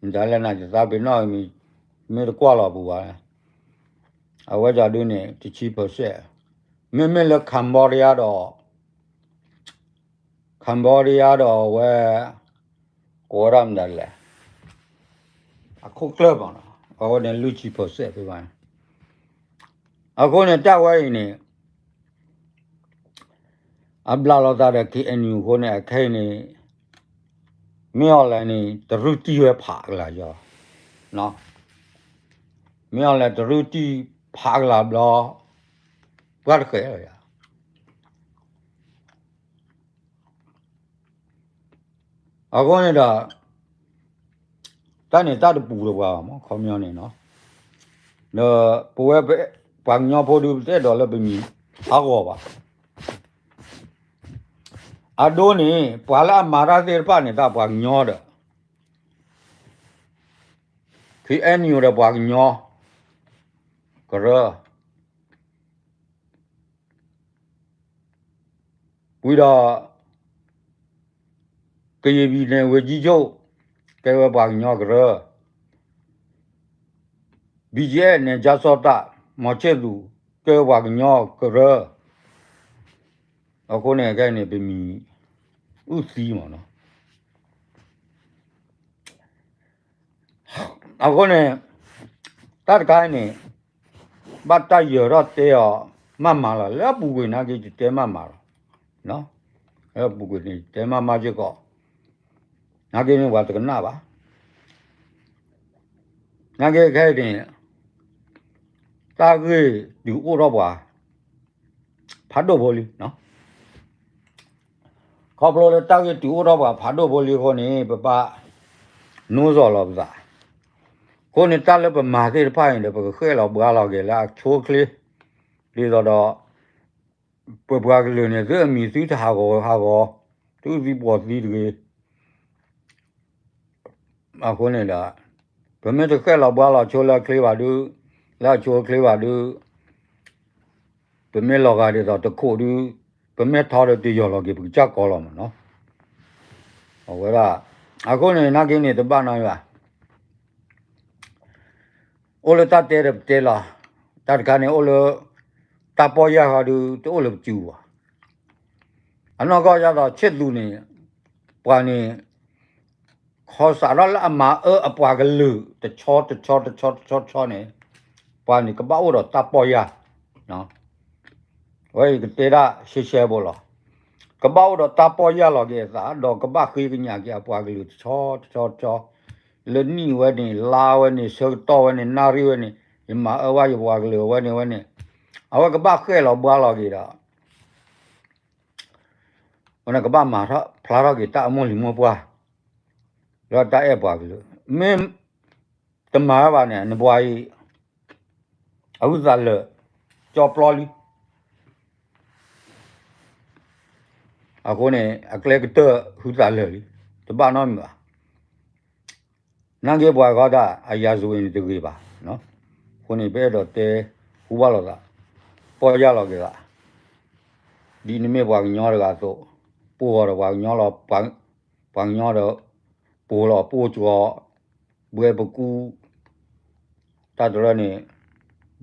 မတၤလဲၣ်နၤ ယသးပ့ၤနီၣ်မံၤ မ့ၢ်တကွၢ်လီၤပူၤဘၣ် အဝဲကၠီၤဒုန့ၣ် တဆံ percent မ့မ့ၢ်လၢ Cambodia ဒီး Cambodia ဒီးအဝဲ ကိးဝဲဒၣ်မတၤလဲၣ် အခိၣ်ကျၢၢ်မးနီၤ အဝဲန့ၣ်လွံၢ်ဆံ percent ဖဲဘၣ်န့ၣ် အဃိန့ၣ် တၢ်ဝဲအံၤန့ၣ် အဘျးလိာ်သးဒီး ခ့အဲၣ်ယူၣ် အဃိန့ၣ် အခဲအံၤန့ၣ် မ့ၢ်အီၤလဲၣ်န့ၣ် တရုတ်တံၢ်ဝဲဖးကလၤယီၤ မ့ၢ်အီၤလဲၣ် တရုတ်တံၢ်ဖးကလၤဘျီ ပှၢ်တဃဲးလီၤယၤ အဃိန့ၣ်ဒီး တၢ်န့ၣ်တၢ်တပူၤလၢၤဘၣ်မး ခီပညီန့ၣ်နီၤ ဒီးပဝဲပှၤကညီဖိဒုး ပတအဲၣ်ဒိးလၢပမံၤဟးဂီၤဘၣ် အဒိန့ၣ် ပှၤလၢအမၤတၢ်သ့ၣ်တဖၣ်န့ၣ် တၢ်ပှၤကညီဒီး ခ့အဲၣ်ယူၣ်ဒီးပှၤကညီ ကရၢ ဝံၤဒီး ကရင်ပြည်နယ် ဝန်ကြီးချုပ် ကဲဝဲပှၤကညီကရၢ ဘံၣ်ကၠံၣ်အဲၣ် နကၠၢ်စီၣ်တၢ် မီၤဆ့ၣ်သူး ကဲဝဲပှၤကညီကရၢ အဃိန့ၣ် ခဲအံၤန့ၣ် ပမံၤအုၣ်သံမးနီၤ အဃိန့ၣ် တၢ်တခါအံၤန့ၣ် ဘၣ်တၢ်ယၢၤထီၣ်တဲအီၤ မၤမၤလီၤ လၢအပူၤကွံာ်နာ်က့ ယတဲမၤမၤလီၤ. လၢအပူၤကွံာ်န့ၣ် ယတဲမၤမၤစ့ၢ်ကီး, နာ်က့န့ၣ်ပှၤတကနၣ်ဘၣ်. နာ်က့ခဲအံၤန့ၣ် တၢ်ဂ့ၢ်ဒုးအိၣ်ထီၣ်ပှၤ ဖးဒိၣ်ဖိလံ. ခီဖျိလၢတၢ်ဂ့ၢ်တုၤအိၣ်ထီၣ်ပှၤဖးဒိၣ်ဖိလံအဃိန့ၣ် ပဘၣ်နိးစီၤလီၤပသး. အဃိန့ၣ် တၢ်လၢပမၤသ့ၣ်တဖၣ်န့ၣ်ဒီး ပကဃဲၣ်လီၤဘှါလီၤက့ၤလၢအဆိအချ့, ဒ်သိးဒီး ပပှၤကလုာ်န့ၣ် သုအမံၤသုတဟးဂီၤဟးဂီၤ, သုသံပိာ်သံတဂ့ၤ. အဃိန့ၣ်ဒီး ပမ့ၢ်တဃဲၣ်လီၤဘှါလီၤဆိလၢအချ့ဘၣ်ဒုး, လၢအဆိအချ့ဘၣ်ဒုး ပမ့ၢ်လီၤဂာ်ဒ်သိးတခိးဒုး, ပမ့ၢ်ထီဒီးတယီၤလီၤက့ၤ ပကစၢ်ကီလီၤမးနီၤ. အဝဲဒၣ် အဃိန့ၣ် နာ်က့န့ၣ် တဘၣ်နီတမံၤဘၣ်. အိၣ်လၢတၢ်တဲဒီးပတဲလီၤ, တၢ်တခါန့ၣ်အိၣ်လၢ တၢ်ပီၢ်ယၢ်ဃီဒုး တအိၣ်လၢပစုပူၤဘၣ်. အနီၢ်ကီၢ်ဒ်သိး ချစ်သူန့ၣ် ပှၤန့ၣ် ခီစးထီၣ်လၢအမၤအၢအပှၤကလုာ်တဆီတဆီတဆီတဆီန့ၣ် ပှၤန့ၣ်ကဘၣ်အိၣ်ဒီးတၢ်ပီၢ်ယၢ်, အဝဲယကတဲဒၣ်ရှဲရှဲဖိလီၤ. ကဘၣ်အိၣ်ဒီးတၢ်ပီၢ်ယၢ်လီၤက့ၤအသး ဒီးကဘၣ်ဃ့ကညးက့ၤအပှၤကလုာ်တဆီတဆီတဆီ, လၢနံၣ်ဝဲန့ၣ် လါဝဲန့ၣ် ဆၢကတီၢ်ဝဲန့ၣ် နၣ်ရံၣ်ဝဲန့ၣ် ယမၤအၢဘၣ်ယပှၤကလုာ်ဝဲန့ၣ်ဝဲန့ၣ်, အဝဲကဘၣ်ဃဲၣ်လီၤဘှါလီၤက့ၤဒီး အဝဲန့ၣ်ကဘၣ်မၤထီၣ်ဖျါထီၣ်က့ၤတၢ်အမိၢ်လံၤမိၢ်ပှၢ် လၢတၢ်အဲၣ်ပှၤကလုာ်, မ့ၢ်တမၤဝဲဘၣ်န့ၣ် နပှၤအံၤ အဟုသးလၢာ် ကၠီပျီလံ. အဃိန့ၣ် အကျဲကတၢၢ်ဟုသးလၢာ်လံ, တဘၣ်နီတမံၤဘၣ်. နာ်က့ပှၤဂီၢ်ဒၣ် အရာဇဝင်န့ၣ်တဂ့ၤဘၣ်. အဃိန့ၣ် ပအဲၣ်ဒိးတဲဟူဘၣ်လိာ်သး, ပီၢ်ယၢ်လီၤက့ၤသး, ဒ်နမ့ၢ်ပှၤကညီတဂၤအသိး, ပိၢ်ဂီၤဒီးပှၤကညီလီၤ, ပှၤကညီဒီး ပိၢ်လီၤပိၢ်ကီၤ, ဘှဲပကူ, တၢ်တရၢန့ၣ်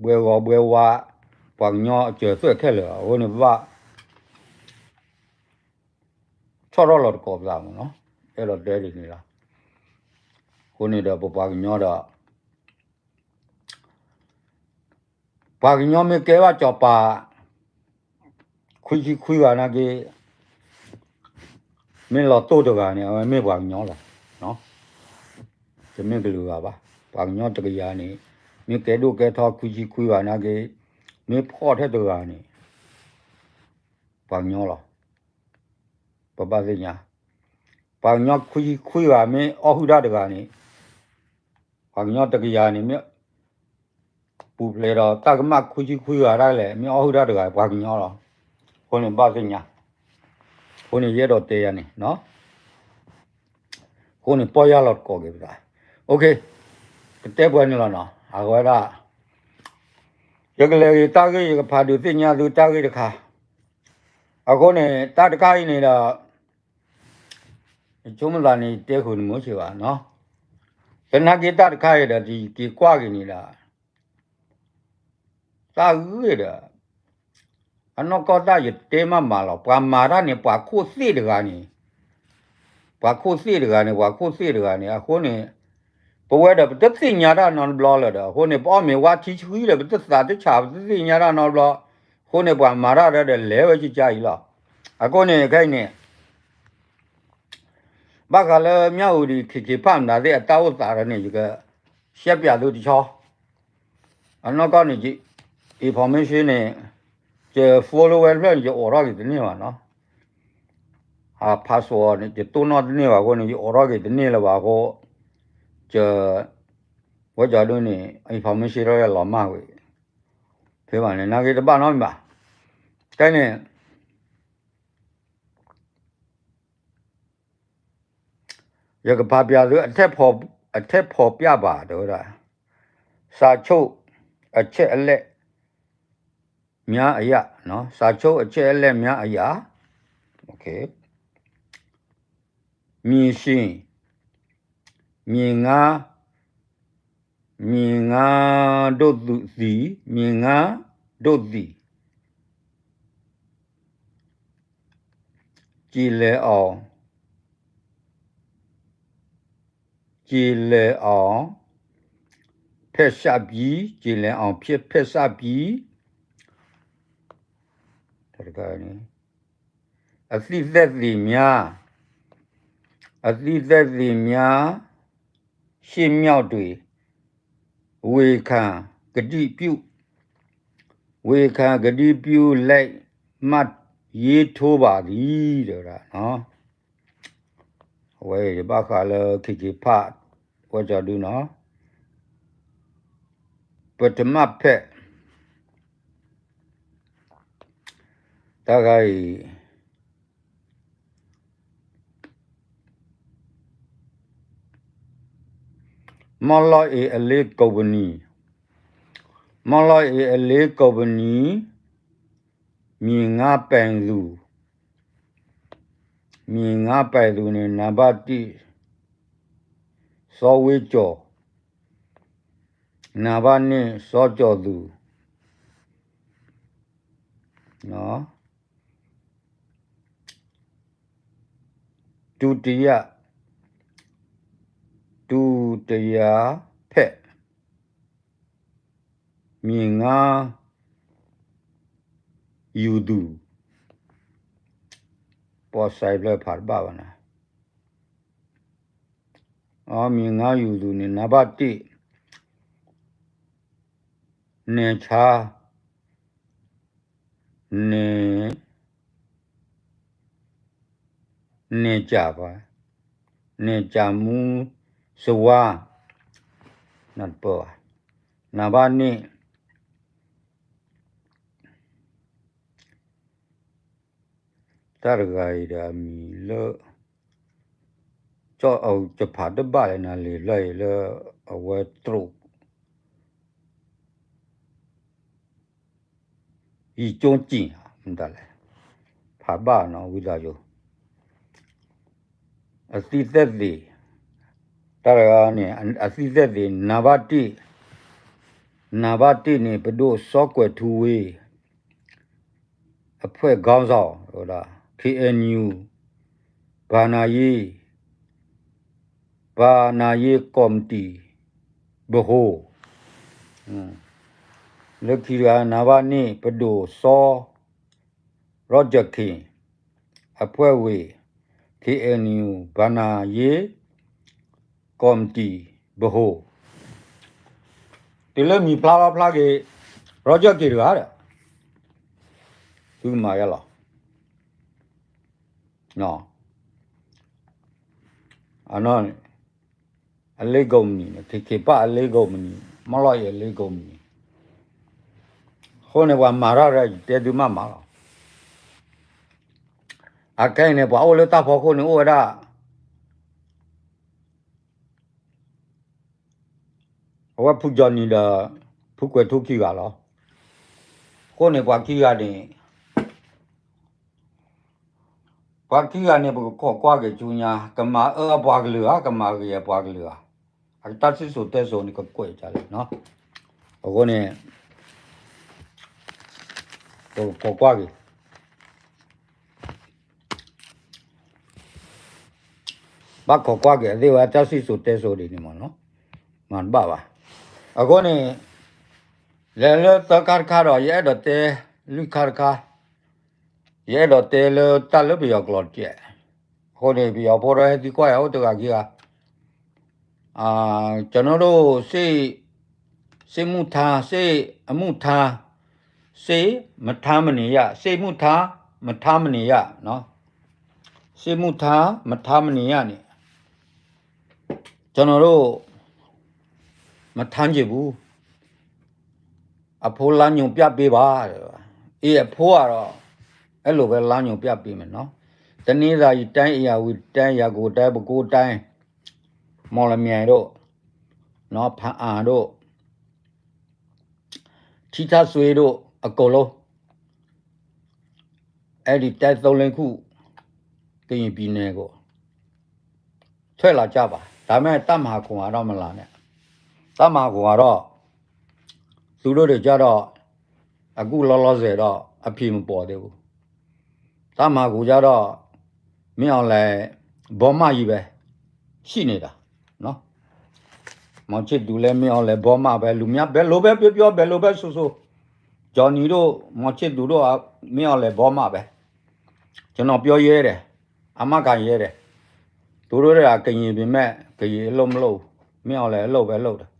ဘှဲဂီၤဘှဲဝါ, ပှၤကညီအစၢၤသွဲၣ်ခဲလၢာ်, အဃိန့ၣ်ပဘၣ် ဆီၣ်ထီၣ်လီၤတကိးပသးမးနီၤ, အဲၣ်ဒိးတဲဒ်န့ၣ်လီၤ. အဃိန့ၣ်ဒီးပပှၤကညီဒီး ပှၤကညီမ့ၢ်ကဲဘၣ်စီၤပၤ ခွံဆံခွံဂၤနာ်က့, မ့ၢ်လီၤတိၢ်တဂၤန့ၣ် အဝဲမ့ၢ်ပှၤကညီလီၤ. တမ့ၢ်ကလုာ်ဂၤဘၣ်, ပှၤကညီတကယၤန့ၣ် မ့ၢ်ကဲဒိၣ်ကဲထီခွံဆံခွံဂၤနာ်က့, မ့ၢ်ဖှီၣ်ထဲတဂၤန့ၣ် ပှၤကညီလီၤ. ပဘၣ်သ့ၣ်ညါ, ပှၤကညီခွံဆံခွံဂၤ မ့ၢ်အီၣ်ဟုၣ်တၢ်တဂၤန့ၣ်, ပှၤကညီတကယၤန့ၣ် မ့ၢ်ပူၤဖျဲးဒီးတၢ်ကမၣ်ခွံဆံခွံဂၤဒၣ်လဲာ် မ့ၢ်အီၣ်ဟုၣ်တၢ်တဂၤ ပှၤကညီလီၤ. အဃိန့ၣ်ဘၣ်သ့ၣ်ညါ, အဃိန့ၣ်ယအဲၣ်ဒိးတဲယၤန့ၣ် အဃိန့ၣ်ပီၢ်ယၢ်လီၤတကိးက့ၤပသး. ကတဲပှဲၤန့ၣ်လီၤနီၤ, အဝဲဒၣ် ယကလဲၤဂ့ၤတၢ်ဂ့ၢ် ယကဖးဒုးသ့ၣ်ညါသုတၢ်ဂ့ၢ်တခါ. အဃိန့ၣ် တၢ်တခါအံၤန့ၣ်ဒီး ယဆိကမိၣ်သးန့ၣ် ယတဲဃုာ်နမိၢ်ဆ့ဘၣ်နီၤ, သနာ်က့တၢ်တခါအံၤဒီး ယက့ၤကွၢ်က့ၤန့ၣ်ဒီး တၢ်ဂ့ၢ်ဒီး အနီၢ်ကီၢ်တၢ်ယတဲမးမးလီၤ. ပှၤမၤတၢ်န့ၣ် ပှၤခိၣ်သ့ၣ်တဂၤန့ၣ်, ပှၤခိၣ်သ့ၣ်တဂၤန့ၣ်, ပှၤခိၣ်သ့ၣ်တဂၤန့ၣ်. အဃိန့ၣ် ပဝဲဒီးပတသ့ၣ်ညါတၢ်နီတဘျီလၢၤဒီး အဃိန့ၣ် ပအီၣ်မ့ၤဝါထံဆှံလၢၤ ပတသးတဆး ပတသ့ၣ်ညါတၢ်နီတဘျီ. အဃိန့ၣ် ပှၤမၤတၢ်ဒီးလဲၤဝဲကကါအံၤလီၤ. အဃိန့ၣ် ခဲအံၤန့ၣ် ဘၣ်ဃးလၢမၠၣ်အူဒံး ခ့ခ့ဖၣ်မတၤသ့ၣ်အတၢ်အိၣ်သးဒီးန့ၣ် ယကရှဲပၠးသုတဆီ. အနီၢ်ကီၢ်န့ၣ် information န့ၣ် ယ follow ဝဲတဖျၢၣ်န့ၣ် ယအိးထီၣ်က့ၤတန့ၢ်ဘၣ်နီၤ. အ password န့ၣ် ယတိၢ်နီၣ်တန့ၢ်ဘၣ်အဃိန့ၣ် ယအိးထီၣ်က့ၤတန့ၢ်လၢၤဘၣ်အဃိ ယ ဝဲကၠီဒုန့ၣ် information ထီၣ်လၢလီၤမၢ်ဝဲ ဖဲဘၣ်န့ၣ် နာ်က့တဘၣ်နီတမံၤဘၣ်. ခဲန့ၣ် ယကဖးပၠးသု အထဲဖော်ပြပါ တဲဝဲဒၣ် စာချုပ်အချက်အလက်များအရ နော် စာချုပ်အချက်အလက်များအရ မြေရှင် မြေငါ မြေငါဒိၣ်သုးသီ, မြေငါဒိၣ်သီ, ကျေးလဲအီၤ, ကျေးလဲအီၤ ဖက်စပ်ပြီး, ကျေးလဲအီၤ ဖက်စပ်ပြီး, တခါန့ၣ် အသိသက်သေများ အသိသက်သေများ ရှေ့မှောက်တွင် ဝန်ခံကတိပြု ဝန်ခံကတိပြုလက်မှတ်ရေးထိုးပါသည် တဲဝဲဒၣ် အဝဲအံၤဘၣ်ဃးလၢ ခ့ခ့ဖး ဝဲကၠီဒုနီၤ ပထမဖက် တၢ်ဂၤအံၤ မီၢ်လီၢ်အ့အလ့ကိးပနံၤ မီၢ်လီၢ်အ့အလ့ကိးပနံၤ မြေငါးပိုင်သူ မြေငါးပိုင်သူန့ၣ် နံပါတ်တစ် စီၤဝ့ကၠီၤ နံပါတ်နှစ် စီၤကၠီၤသူ ဒုတိယ ဒုတိယဖက် မြေငါယူၤသူ ပီၣ်စဲဖျၢၣ်ဖးတဘၣ်ဘၣ်နၤ မြေငါယူၤသူန့ၣ် နံပါတ်တစ် နယ်ခြား နယ် နယ်ခြား နယ်ခြားမှူးစွာ နတပၢၢ်ဘၣ် နံပါတ်နှစ် တၢ်တဂၤအံၤဒီးအမံၤလၢ ကၠီၣ်အတဖးတဘၣ်လၢနၤလံာ်လၢအံၤလၢ အဝဲတြိး ယံာ်ကၠိကံာ် မတၤလဲၣ် ဖးဘၣ်နီၤ ဝံသးစူၤ အသိသက်သေ တၢ်တဂၤန့ၣ် အသိသက်သေ နံပါတ်တစ် နံပါတ်တစ်န့ၣ် ပဒိၣ်စီၤကွဲးထူဝ့ အဖွဲ့ခေါင်းဆောင် ဝဲဒၣ် KNU ဘဏ္ဍာရေး ဘဏ္ဍာရေးကော်မတီ ဗဟို လၢခံတဂၤ နံပါတ်နှစ် ပဒိၣ်စီၤ Roger King အဖွဲ့ဝင် KNU ဘဏ္ဍာရေးကော်မတီ ဗဟို တုၤလၢမံၤဖျါလီၤဖျါက့ၤ Roger King တဂၤဒီး သုကမၤယါလီၤ အလ့ကိးမနံၤန့ၣ် ခ့ခ့ဖးအလ့ကိးမနံၤ မီၢ်လီၢ်အ့အလ့ကိးမနံၤ အဃိန့ၣ် ပှၤမၤတၢ်ရဲ ယတဲသုမးမးလီၤ အခဲအံၤန့ၣ် ပှၤအိၣ်လၢတၢ်ဖီခိၣ်န့ၣ်အိၣ်ဝဲဒၣ် အဝဲဖုကၠီနံၤဒီး ဖုကွဲးထူခံဂၤလီၤ အဃိန့ၣ် ပှၤခံဂၤန့ၣ် ပှၤခံဂၤန့ၣ် ပကခိးကွၢ်က့ၤဆူညါ ကမၤအၢအပှၤကလုာ်ဧါ ကမၤဂ့ၤအပှၤကလုာ်ဧါ အတၢ်စံၣ်စိၤတဲစိၤန့ၣ် ကကွဲးကလဲၣ် အဃိန့ၣ် ပကခိးကွၢ်က့ၤ ဘၣ်ခိးကွၢ်က့ၤအသ့ၣ်ဝဲ တၢ်စံၣ်စိၤတဲစိၤဒ်န့ၣ်မးနီၤ မၤတဘၣ်ဘၣ် အဃိန့ၣ် လဲၤလၢသၢခါတခါဒီး ယအဲၣ်ဒိးတဲ လွံၢ်ခါတခါ ယအဲၣ်ဒိးတဲလၢတၢ်လၢပယီၤကျိာ်တက့ၢ် အဃိန့ၣ် ပယီၤဖိဒီးဟဲသံကွၢ်ယၤအိၣ်တဂၤခံဂၤ ကျွန်တော်တို့ စစ် စစ်မှုထမ်း စစ်အမှုထမ်း စစ်မထမ်းမနေရ စစ်မှုထမ်းမထမ်းမနေရနော် စစ်မှုထမ်းမထမ်းမနေရန့ၣ် ကျွန်တော်တို့ မထမ်းချင်ဘူး အဖိလမ်းညွှန်ပြပေးပါ အေး အဖိကတော့ အဲလိုပဲ လမ်းညွှန်ပြပေးမယ်နော် တနင်္သာရီတိုင်း ဧရာဝတီတိုင်း ရန်ကုန်တိုင်း ပဲခူးတိုင်း မော်လမြိုင်တို့ နော် ဖားအံတို့ ထီးထီးစွဲတို့ အကုန်လုံး အဲဒီတိုင်းသုံးလေးခု ကရင်ပြည်နယ်ကို ထွက်လာကြပါ ဒါပေမဲ့ တပ်မဟာခုနစ်ကတော့ မလာနဲ့ တပ်မဟာခုနစ်ကတော့ သူတို့တွေကျတော့ အခုလောလောဆယ်တော့ အဖြေမပေါ်သေးဘူး တပ်မဟာခုနစ်ကျတော့ မင်းအောင်လှိုင် ဘောမကြီးပဲ ရှိနေတာနော် မောင်ချစ်သူလည်း မင်းအောင်လှိုင် ဘောမပဲ လူများ ဘယ်လိုပဲပြောပြော ဘယ်လိုပဲဆိုဆို Johnny တို့ မောင်ချစ်သူတို့ မင်းအောင်လှိုင် ဘီမးပဲ ကျွန်တော်ပြောရဲတယ် အာမခံရဲတယ် သူတို့က ကရင်ပေမဲ့ ကရင်အလုပ်မလုပ်ဘူး မင်းအောင်လှိုင် အလုပ်ပဲလုပ်တယ်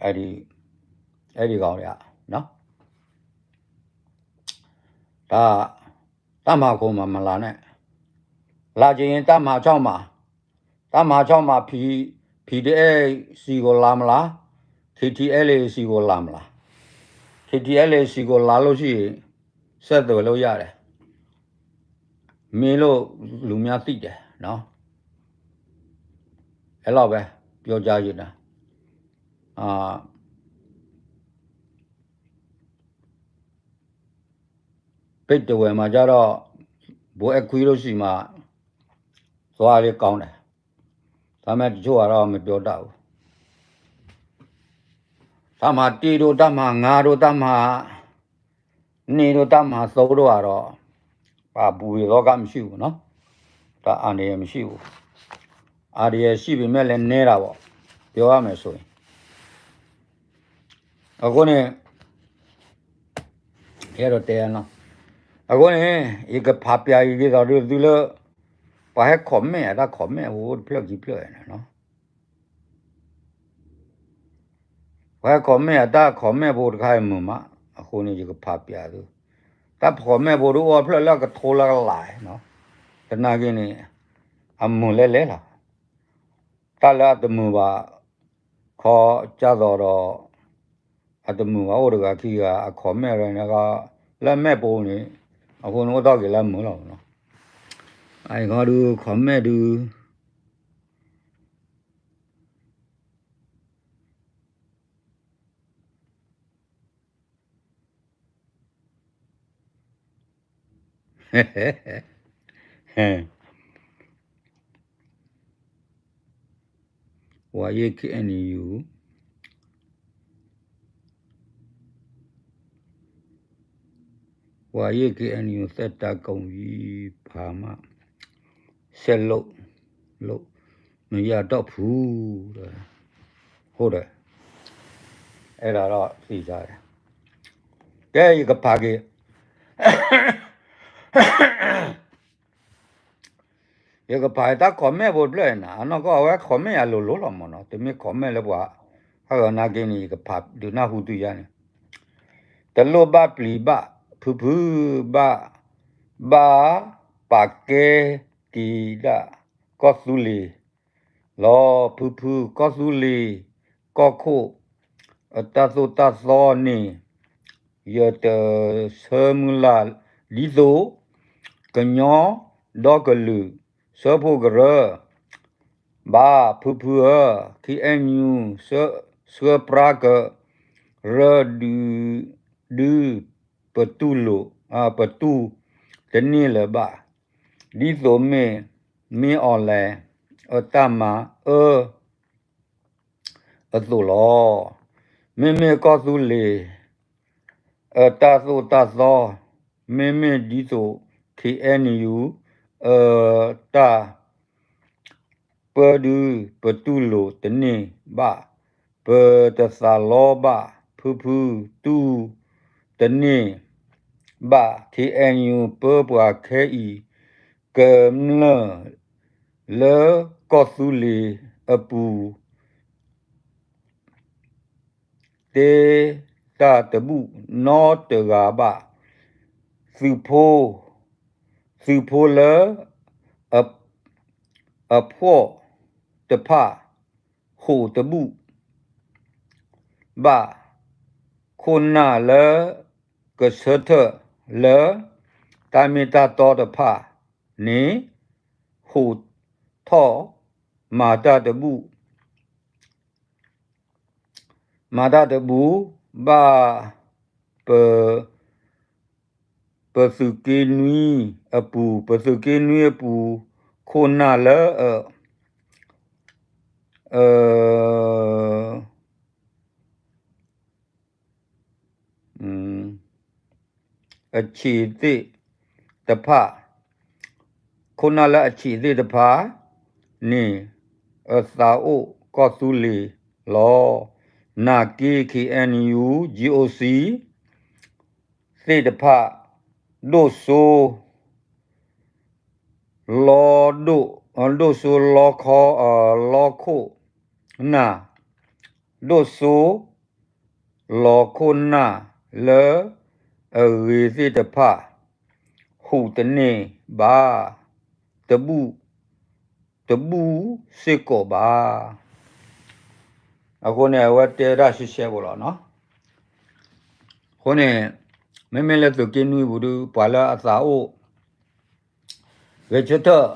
အဲ့ဒီအဲ့ဒီကောင်တွေကနော် ဒါ တပ်မဟာခုနစ်မှာ မလာနဲ့ လာချင်ရင် တပ်မဟာခြောက်မှာ တပ်မဟာခြောက်မှာ P PDF ဆီကိုလာမလား KTLA ဆီကိုလာမလား KTLA ဆီကိုလာလို့ရှိရင် ဆက်သွယ်လို့ရတယ် မေးလို့လူများသိတယ်နော် အဲ့လောက်ပဲပြောကြားချင်တာအာ ပိတ်တဝဲမှာကျတော့ ဘိုအဲခွီလို့ရှိမှာ သွားလေးကောင်းတယ်ဒါပေမဲ့တချို့ကတော့မပြောတတ်ဘူးတမဟာတစ်တို့တမဟာငါးတို့တမဟာနှစ်တို့တမဟာသုံးတို့ကတော့ဘာဘူးရေသောကမရှိဘူးနော်ဒါအန္တရာယ်မရှိဘူးအန္တရာယ်ရှိပေမဲ့လည်းနဲတာပေါ့ပြောရမယ်ဆိုရင်အခုနေ အဲတော့တဲရနော်အဃိန့ၣ် ယကဖးပြးယကသိးဒုးသုလၢ ပှၤဟဲ comment အတၢ် comment ဖိတဖျၢၣ်ခံဖျၢၣ်န့ၣ်နော် ပှၤဟဲ comment အတၢ် comment ဖိတခါအမုာ်မး အဃိန့ၣ် ယကဖးပြးသု တၢ် comment ဖိတအိၣ်အဖျၢၣ်လၢအကထိလၢကလာ်နီၤ သနာ်က့န့ၣ် အမုာ်လဲၣ်လဲၣ်လီၤ တၢ်လၢအတမုာ်ဘၣ် ခီကၢ်သိးဒီး အတမုာ်ဘၣ်အိၣ်တဂၤခံဂၤ အ comment ရန့ၣ် လၢမဲာ်ပိန့ၣ် အဃိန့ၣ်အိၣ်ထီၣ်က့ၤလၢအမုာ်လီၤနီၤ အဂီၢ်ဒုး comment ဒုး ဝါယ့ၢ် KNU ဝါယ့ၢ် KNU သက်တမ်းကုန်ပြီ ဘာမှ ဆက်လုပ်လို့မရတော့ဘူး ဟုတ်တယ် အဲ့ဒါတော့သိကြတယ် ကဲ ယကဖးက့ၤ ယကဖးတၢ် comment ဖိတဖျၢၣ်နၤ အနီၢ်ကီၢ်အဝဲ comment အလိၤလိၤလီၤမ့ၢ်နီၤ တမ့ၢ် comment လၢပှၤ ဟဲဂီၤနာ်က့န့ၣ် ယကဖးဒုးနၢ်ဟူသုယါန့ၣ် တလိၣ်ဘၣ်ပျံၤဘၣ် ဖုဖုဘၣ် ဘၣ် ပာ်ကဲက့ၤဒၣ် ကီၢ်သူလ့ၤ လီၤ ဖုဖု ကီၢ်သူလ့ၤ ကီၢ်ခိၣ် အတၢ်သိၣ်တၢ်သီန့ၣ် ယတဆၢမုၢ်လၢ် ဒ်သိး ကညီဒီကလုာ် ဆၢဖှိၣ်ကရၢ ဘၣ် ဖုဖုဧၢ KNU ဆှၢပြၢကရၢ ဒုး ပတူၢ်လိာ် ပတူၢ်တန့ၢ်လၢၤဘၣ် ဒ်သိးမ့ၢ် မ့ၢ်အီၤလဲၣ် အတၢ်မၤအၢ အသိးလီၤ. မ့မ့ၢ်ကီၢ်သူလ့ၤ အတၢ်သိၣ်တၢ်သီ မ့မ့ၢ်ဒ်သိး KNU အတၢ် ပၢဒု ပတူၢ်လိာ်တန့ၢ်ဘၣ်, ပတသးလီဘၣ် ဖုဖု တူၢ်တန့ၢ်ဘၣ် KNU ပၢပှၤခဲအံၤ ကမျၢၢ် လၢကီၢ်သူလ့ၤအပူၤ တဲတၢ်တဘူၣ်နီတဂၤဘၣ်. သုးဖိ သုးဖိလၢအဖှီၣ်တဖၣ် ဟိးတဘူၣ်ဘၣ်. ခိၣ်နၢ်လၢကဆၢထၢၣ်လၢ တၢ်မ့ၢ်တၢ်တီတဖၣ်န့ၣ် ဟိးထီၣ်မၤတၢ်တဘူၣ် မၤတၢ်တဘူၣ်ဘၣ် ပ ပသုးက့နွံအပူၤ, ပသုးက့နွံအပူၤ ခိၣ်နၢ်လၢအ အ အဆံးသ့ၣ်တဖၣ်, ခိၣ်နၢ်လၢအဆံးသ့ၣ်တဖၣ်န့ၣ် အသးအိၣ်ကီၢ်သူလ့ၤလီၤ. နာ်က့ KNU GOC သ့ၣ်တဖၣ် ဒိၣ်စိ လီၤဒိၣ်, ဒိၣ်စိလီခီ, လီခိၣ်နၢ်, ဒိၣ်စိ လီၤခိၣ်နၢ်လၢအဂ့ၤသ့ၣ်တဖၣ် ဟူးတန့ၢ်ဘၣ်, တဘူၣ်, တဘူၣ်စ့ၢ်ကီးဘၣ်. အဃိန့ၣ် အဝဲတဲဝဲဒၣ်ရှဲရှဲဖိလီၤနီၤ. အဃိန့ၣ် မ့မ့ၢ်လၢသုးက့နွံပူၤဒုး ပှၤလၢအသးအိၣ် ဂဲၤဆၢထၢၣ်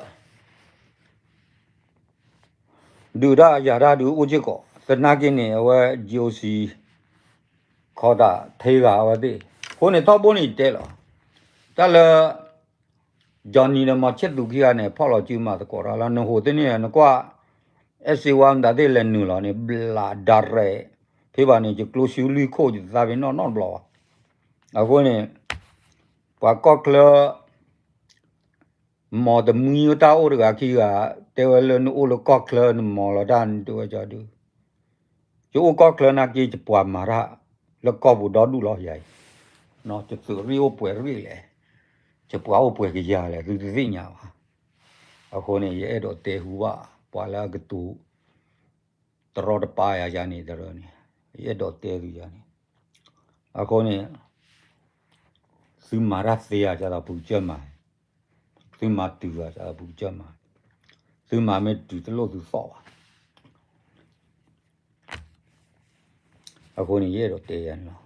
ဒုးတၢ်ယၤတၢ်ဒုးအိၣ်စ့ၢ်ကီး, သနာ်က့န့ၣ် အဝဲ G O C ခီတၢ်ထဲဂၤအဝဲသ့ၣ်, အဃိန့ၣ်ထီဘိန့ၣ်ယတဲလီၤ, တၢ်လၢ Johnny ဒီးမီၤဆဲးသူခံဂၤန့ၣ် ဖီၣ်လီၤစုမၤသကိးတၢ်လၢ နဟူးတန့ၢ် နကွၢ် အဲၣ်စ့ဝါမတၤသ့ၣ်လဲၤနုာ်လီၤန့ၣ် ဘျးဒၣ်ရဲၣ်, ဖဲဘၣ်န့ၣ် ယကျိဆူလွံၢ်ခိၣ် ယတသးပ့ၤနီၣ်နီတဘျီဘၣ်. အဃိန့ၣ် ပှၤကီၢ်ချၢ မီၤတမှံဝဲတၢ်အိၣ်တဂၤခံဂၤ, တဲဝဲလၢနအိၣ်လၢကီၢ်ချၢနမီၤလီၤတၢ်န့ၣ် တဲဝဲကီဒုး, ယအိၣ်ကီၢ်ချၢနာ်က့ ယပှၤမၤတၢ်လၢကီၢ်ပူၤဒီဒူၣ်လီၤယၤအံၤ, ယသုးရ့ၣ်အိၣ်ပှဲၤရ့ၣ်လဲၣ်, ယပှၤအိၣ်ပှဲၤကယၤလဲၣ် သုတသ့ၣ်ညါဘၣ်. အဃိန့ၣ် ယအဲၣ်ဒိးတဲဟူဘၣ် ပှၤလၢအကတိၤ တရီတပါယၤယၤန့ၣ်တရၢန့ၣ်, ယအဲၣ်ဒိးတဲသုယၤန့ၣ်, အဃိန့ၣ် သုမၤတၢ်သ့ဧါ ဒ်သိးပူၤကစၢၢ်မၤ, သုမၤတုၤဧါ ဒ်သိးပူၤကစၢၢ်မၤ, သုမၤမ့ၢ်တုၤတလိၣ်သုသီၣ်ဘၣ်. အဃိန့ၣ် ယအဲၣ်ဒိးတဲယၤန့ၣ်လီၤ.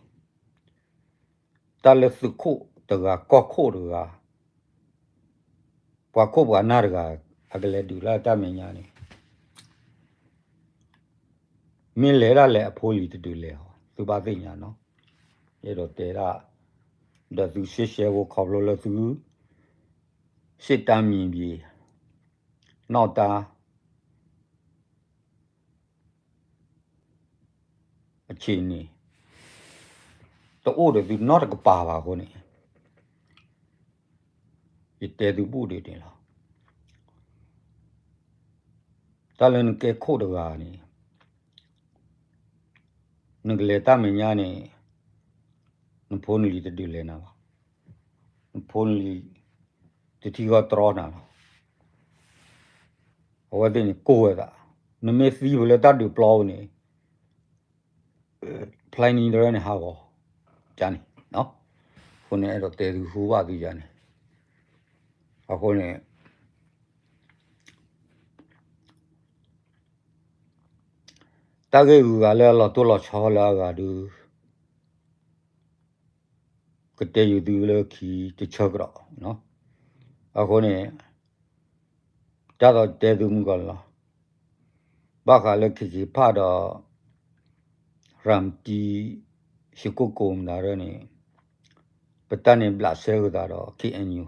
တၢ်လၢသုးခိၣ်တဂၤ ကီၢ်ခိၣ်တဂၤ ပှၤခိၣ်ပှၤနၢ်တဂၤ အကလဲၤဒုးလၢတၢ်မဲာ်ညါန့ၣ် မ့ၢ်လဲၤဒၣ်လဲာ်အဖိလံၤတဒုးလဲၤအီၤ သုဘၣ်သ့ၣ်ညါနီၤ. ယအဲၣ်ဒိးတဲဒၣ် ဒီးသုရှဲရှဲဖိခီဖျိလၢသု စ့ၣ်တၢ်မံၤဘံၤ နီၢ်တၢ် အဆံးန့ၣ် တအိၣ်ဒီးသုနီတကပၤဘၣ်အဃိန့ၣ် ယတဲသုဘူၣ်ဒ်န့ၣ်လီၤ. တၢ်လၢနကဲခိၣ်တဂၤန့ၣ် နကလဲၤတၢ်မဲာ်ညါန့ၣ် နဖိနလံၤတဒုးလဲၤနၤဘၣ်. နဖိနလံၤ တထံၣ်ဂီၢ်တြီနၤလီၤ. အဝဲသ့ၣ်န့ၣ်ကိၢ်ဝဲသး, နမ့ၢ်သံပလၢတၢ်ဒုးပျီပူၤန့ၣ် ဖျဲနံၤတရၢန့ၣ်ဟးဂီၤ ယၤန့ၣ်, အဃိန့ၣ် အဲၣ်ဒိးတဲသုဃုဘၣ်သုယၤန့ၣ်, အဃိန့ၣ် တၢ်ဂ့ၢ်ဂုၤဂၤလၢအလီၤတိၢ်လီၤဆီလၢအဂၤဒုး ကတဲဃုာ်သုလၢခံတဆၢကဒီး, အဃိန့ၣ် တၢ်သိးတဲသုမုၢ်ကီၢ်လီၤ. ဘၣ်ဃးလၢ ခ့ခ့ဖးဒီး ရၤမတံ ဟံၣ်ကိၣ်ကိၤမတၤရၢန့ၣ် ပတၢ်န့ၣ်ဘျးစဲဃုာ်သးဒီး K N U,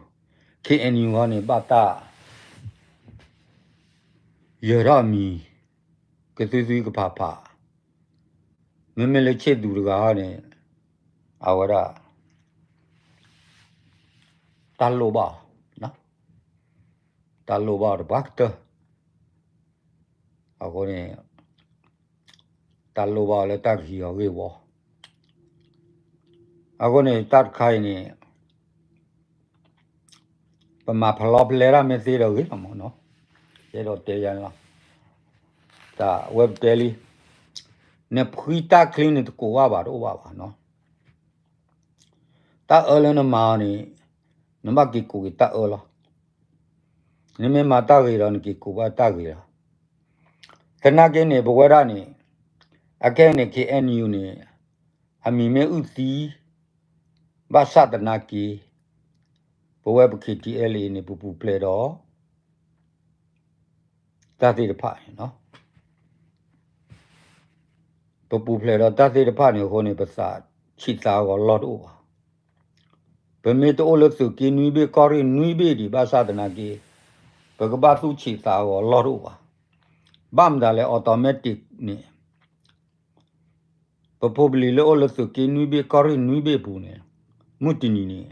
K N U ဟီန့ၣ် ဘၣ်တၢ် ယၢၤထီၣ်အမံၤ ကသုသုကဖးဖး, မ့မ့ၢ်လၢဆ့ၣ်သူးတဂၤဟီန့ၣ် အဝဲဒၣ် တၢ်လိၣ်ဘၣ်အီၤ, တၢ်လိၣ်ဘၣ်အီၤတပှၤကတၢၢ်, အဃိန့ၣ် တၢ်လိၣ်ဘၣ်အီၤလၢတၢ်ကဟံးအီၤဂ့ၢ်ဝီ, အဃိန့ၣ် တၢ်တခါအံၤန့ၣ် ပမၤဖလီဖလဲတၢ်မ့ၢ်သ့ဒီးဂ့ၤလီၤမးနီၤ, ယအဲၣ်ဒိးတဲယၤန့ၣ်လီၤ. တၢ်ဝဲပတဲလံ, နဖှံတၢ်ချံန့ၣ်တကိးဘၣ်ဘၣ်တအိၣ်ဘၣ်ဘၣ်နီၤ, တၢ်အၢလၢနမၤအီၤန့ၣ် နဘၣ်က့ၤကိးက့ၤတၢ်အၢလီၤ. နမ့ၢ်မၤတၢ်ဂ့ၤဒီးနက့ၤကိးဘၣ်တၢ်ဂ့ၤလီၤ. သနာ်က့န့ၣ် ပဝဲဒၣ်န့ၣ် အခဲအံၤန့ၣ် K N U န့ၣ် အမံၤမ့ၢ်အုၣ်သံ ဘၣ်ဆၣ်သနာ်က့ ပဝဲပ K T L A န့ၣ် ပပူၤဖျဲးဒီး တၢ်သ့ၣ်တဖၣ်န့ၣ်လီၤ. ပပူၤဖျဲးဒီးတၢ်သ့ၣ်တဖၣ်န့ၣ်အဃိန့ၣ် ပသးဆံးသးဂီၤလီၢ်တအိၣ်ဘၣ်. ပမ့ၢ်တအိၣ်လၢသုးက့နွံဘ့ၣ်ကီၢ်ရ့ၣ်နွံဘ့ၣ်ဒံးဘၣ်ဆၣ်သနာ်က့ ပကဘၣ်သူၣ်ဆံးသးဂီၤလီၢ်တအိၣ်ဘၣ်. ဘၣ်မတၤလဲၣ် automatic န့ၣ် ပဖိပလံၤလၢအိၣ်လၢသုးက့နွံဘ့ၣ်ကီၢ်ရ့ၣ်နွံဘ့ၣ်အပူၤန့ၣ် မုၢ်တနံၤန့ၣ်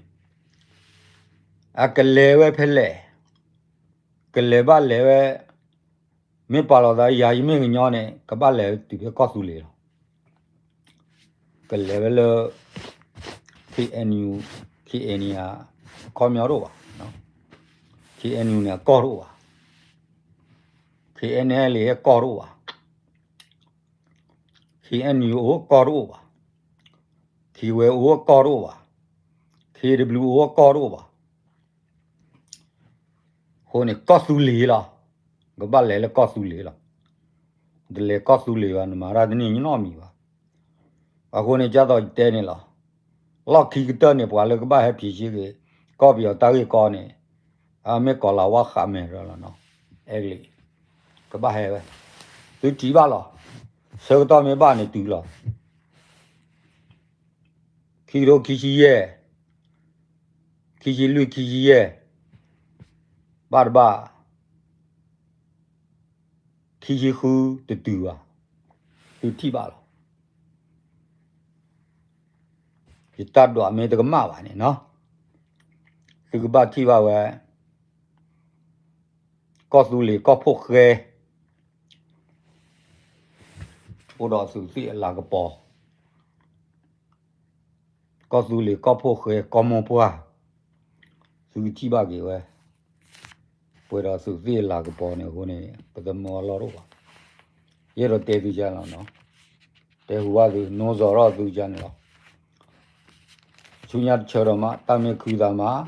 အကလဲၤဝဲဖဲလဲၣ်, ကလဲၤဘၣ်လဲၤဝဲ, မ့ၢ်ပာ်လီၤသးယၤယမ့ၢ်ကညီန့ၣ် ကဘၣ်လဲၤတုၤဖဲကီၢ်သူလ့ၤလီၤ. ကလဲၤဝဲလၢ K N U, K N A ခီပညီတအိၣ်ဘၣ်, KNU န့ၣ် အကီၢ်တအိၣ်ဘၣ်, KNLA အကီၢ်တအိၣ်ဘၣ်, KNU အကီၢ်တအိၣ်ဘၣ်, KYO အကီၢ်တအိၣ်ဘၣ်, KWO အကီၢ်တအိၣ်ဘၣ်. အဃိန့ၣ် ကီၢ်သူလ့ၤလီၤ. ကဘၣ်လဲၤလၢကီၢ်သူလ့ၤလီၤ. တလဲၤကီၢ်သူလ့ၤဘၣ် နမၤတၢ်တန့ၢ်ညီနီတမံၤဘၣ်. အဃိန့ၣ် ဒ်သိးယတဲန့ၣ်လီၤ. လီၢ်ခံကတၢၢ်န့ၣ် ပှၤလၢကဘၣ်ဟဲဖံးဆံက့ၤ ကီၢ်ပယီၤတၢ်ဂ့ၢ်ကီန့ၣ် အမ့ၢ်ကီၤလၤဝါဃးမဲာ်ရၢလီၤနီၤ. အဲကလံး ကဘၣ်ဟဲဝဲ, သုထံၣ်ဘၣ်လီၤ. ဆၢကတီၢ်မ့ၢ်ဘၣ်န့ၣ်တုၤလီၤ. ခံကထိခံဆံယဲၢ်, ခံဆံလွံၢ် ခံဆံယဲၢ်, ဘၣ်တဘၣ် ခံဆံဃုတတုၤဘၣ်, သုထံၣ်ဘၣ်လီၤ. ယတၢ်ဒွးမ့ၢ်တကမၣ်ဘၣ်န့ၣ်နီၤ, သုကဘၣ်ထံၣ်ဘၣ်ဝဲ ကီၢ်သူလ့ၤကီၢ်ဖိၣ်ဃဲ အိၣ်ဒီးသုးသ့ၣ်အလၤကပီၤ, ကီၢ်သူလ့ၤကီၢ်ဖိၣ်ဃဲကီၢ်မိၢ်ပှၢ်, သုကထံၣ်ဘၣ်က့ၤဝဲ, ပှဲၤဒီးသုးသ့ၣ်အလၤကပီၤန့ၣ်အဃိန့ၣ် ပတမၢအလီၢ်တအိၣ်ဘၣ်. ယအဲၣ်ဒိးတဲသုကန့ၣ်လီၤနီၤ, တဲဟူဘၣ်သု နိးစၢၤထီၣ်သုကန့ၣ်လီၤ. ဆူညါတဆၢဒီးမး တၢ်မ့ၢ်ခုသးမး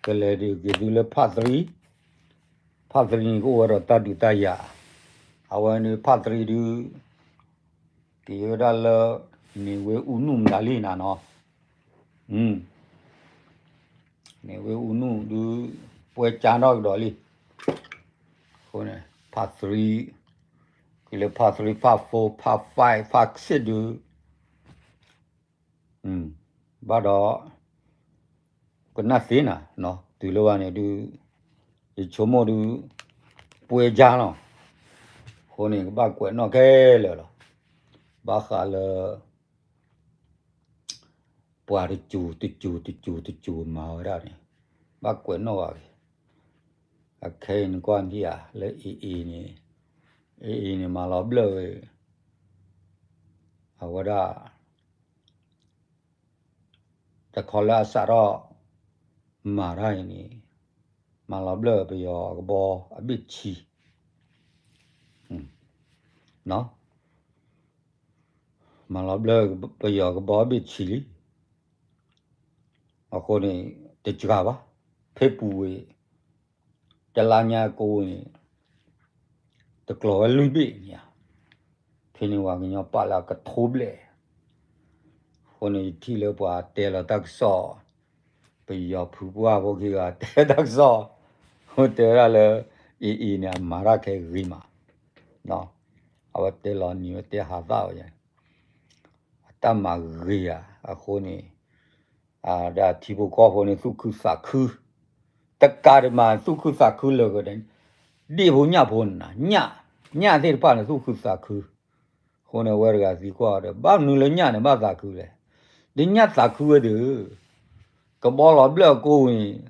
ကလဲၤဒုးက့ၤသုလၢ part three, part three န့ၣ် ကအိၣ်ဝဲဒီးတၢ်ဒုးတၢ်ယၤ, အဝဲန့ၣ် part three ဒုး က့ၤဝဲဒၣ်လၢ န့ၣ်ဝ့အူနူၣ်မတၤလံနၤနီၤ, န့ၣ်ဝ့အူနူၣ်ဒုး ပှဲၤကၢထီၣ်ကဒီးလံ. အဃိန့ၣ် part three, က့ၤလၢ part three, part four, part five, part six ဒုး ဘၣ်ဒီး ကနၣ်သ့နၤနီၤ, တုၤလၢဝဲန့ၣ်ဒုး ယဆိကမိၣ်ဒုး ပှဲၤကၢလီၤ. အဃိန့ၣ် ကဘၣ်ကွဲးနီၣ်ခဲလၢာ်လီၤ. ဘၣ်ဃးလၢ ပှၤတစိၤတစိၤတစိၤတစိၤမၤဝဲဒၣ်န့ၣ် ဘၣ်ကွဲးနီၣ်ဘၣ်က့ၤ. အခဲအံၤနကွၢ်နထံၣ်ဧါ လၢ AA န့ၣ်, AA န့ၣ် မၤလီၤဘျၢၣ်ဝဲ အဝဲဒၣ် တခီလၢအစးထီၣ်မၤတၢ်အံၤန့ၣ် မၤလီၤဘျၢၣ်ပယီၤကဘီအဘ့ၣ်ဆံ, မၤလီၤဘျၢၣ်ပယီၤကဘီအဘ့ၣ်ဆံလံ. အဃိန့ၣ် တစှၤဘၣ်, ဖဲပူၤဝဲ တလါညါကိးန့ၣ် တကျိၤဝဲလွံၢ်ဘ့ၣ်န့ၣ်ဧါ, ဖဲန့ၣ်ပှၤကညီပာ်လၢအကထိဘျဲၣ်. အဃိန့ၣ် ယထံၣ်လၢပှၤတဲလီၤတၢ်ကစီၣ်, ပယီၤဖုပှၢ်ဖိခံဂၤတဲတၢ်ကစီၣ်, တဲဝဲဒၣ်လၢ AA န့ၣ် အမၤတၢ်ခဲဂ့ၤမး, အဝဲတဲလီၤနံၤဝဲတဲဟးသၣ်ဝဲ အတၢ်မၤဂ့ၤဧါ. အဃိန့ၣ် ဒီးထံဖိကီၢ်ဖိန့ၣ် သူၣ်ခုသးခု, တကးဒံးမး သူၣ်ခုသးခုလၢာ်ဂ့ၤဒီး ဒ့ၣ်ဖိညၣ်ဖိန့ၣ်, ညၣ်သ့ၣ်တဖၣ်န့ၣ် သူၣ်ခုသးခု. အဃိန့ၣ် အဝဲတဂၤသံကွၢ်ဒီး ဘၣ်မနုၤလၢညၣ်န့ၣ် ဘၣ်သးခုလဲၣ်. ဒ်ညၣ်သးခုဝဲဒီး ကဘီလီၤဘျၢၣ်အကိးန့ၣ်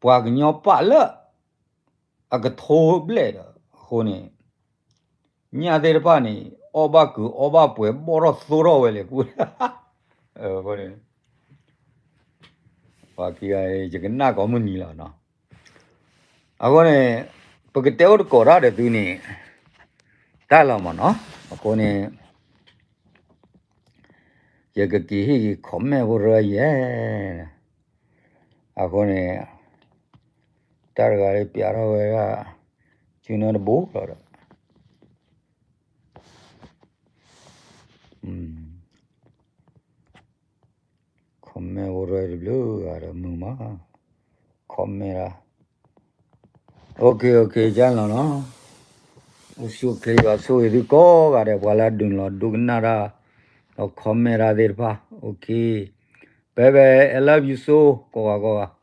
ပှၤကညီပာ်လၢ အကထိဘျဲၣ်ဒီး အဃိန့ၣ် ညၣ်သ့ၣ်တဖၣ်န့ၣ် အီၣ်ဘၣ်ကုၤအီၣ်ဘၣ်ပှဲၤ ဘီၣ်ထီၣ်သိထီၣ်ဝဲလဲၣ်ကူ, အဃိန့ၣ် ပှၤခံဂၤ ယကနၣ်ကိးမုၢ်နံၤလီၤနီၤ. အဃိန့ၣ် ပကတဲအိၣ်တကိးတၢ်ဒီးသုန့ၣ် တၢ်လီၤမးနီၤ. အဃိန့ၣ် ယကက့ၤဟ့ၣ်က့ၤ comment ဖိရၢယဲ အဃိန့ၣ် တၢ်တဂၤလၢပျးထီၣ်ဝဲဒၣ် ကၠူနၢတဘိလီၤဒီး comment ဖိရၢတဘျုးဂၤဒီးမုာ်မး comment ဒၣ် OK OK ကလီၤနီၤ အိၣ်ဆူၣ်အိၣ်ချ့ ယွၤဆိၣ်ဂ့ၤသုကိးဂၤဒဲး ပှၤလၢအဒုးလီၤဒိကနၣ်တၢ် ဒီး comment တၢ်သ့ၣ်တဖၣ် OK ဘဲဘဲ I love you so ကိးဂၤကိးဂၤ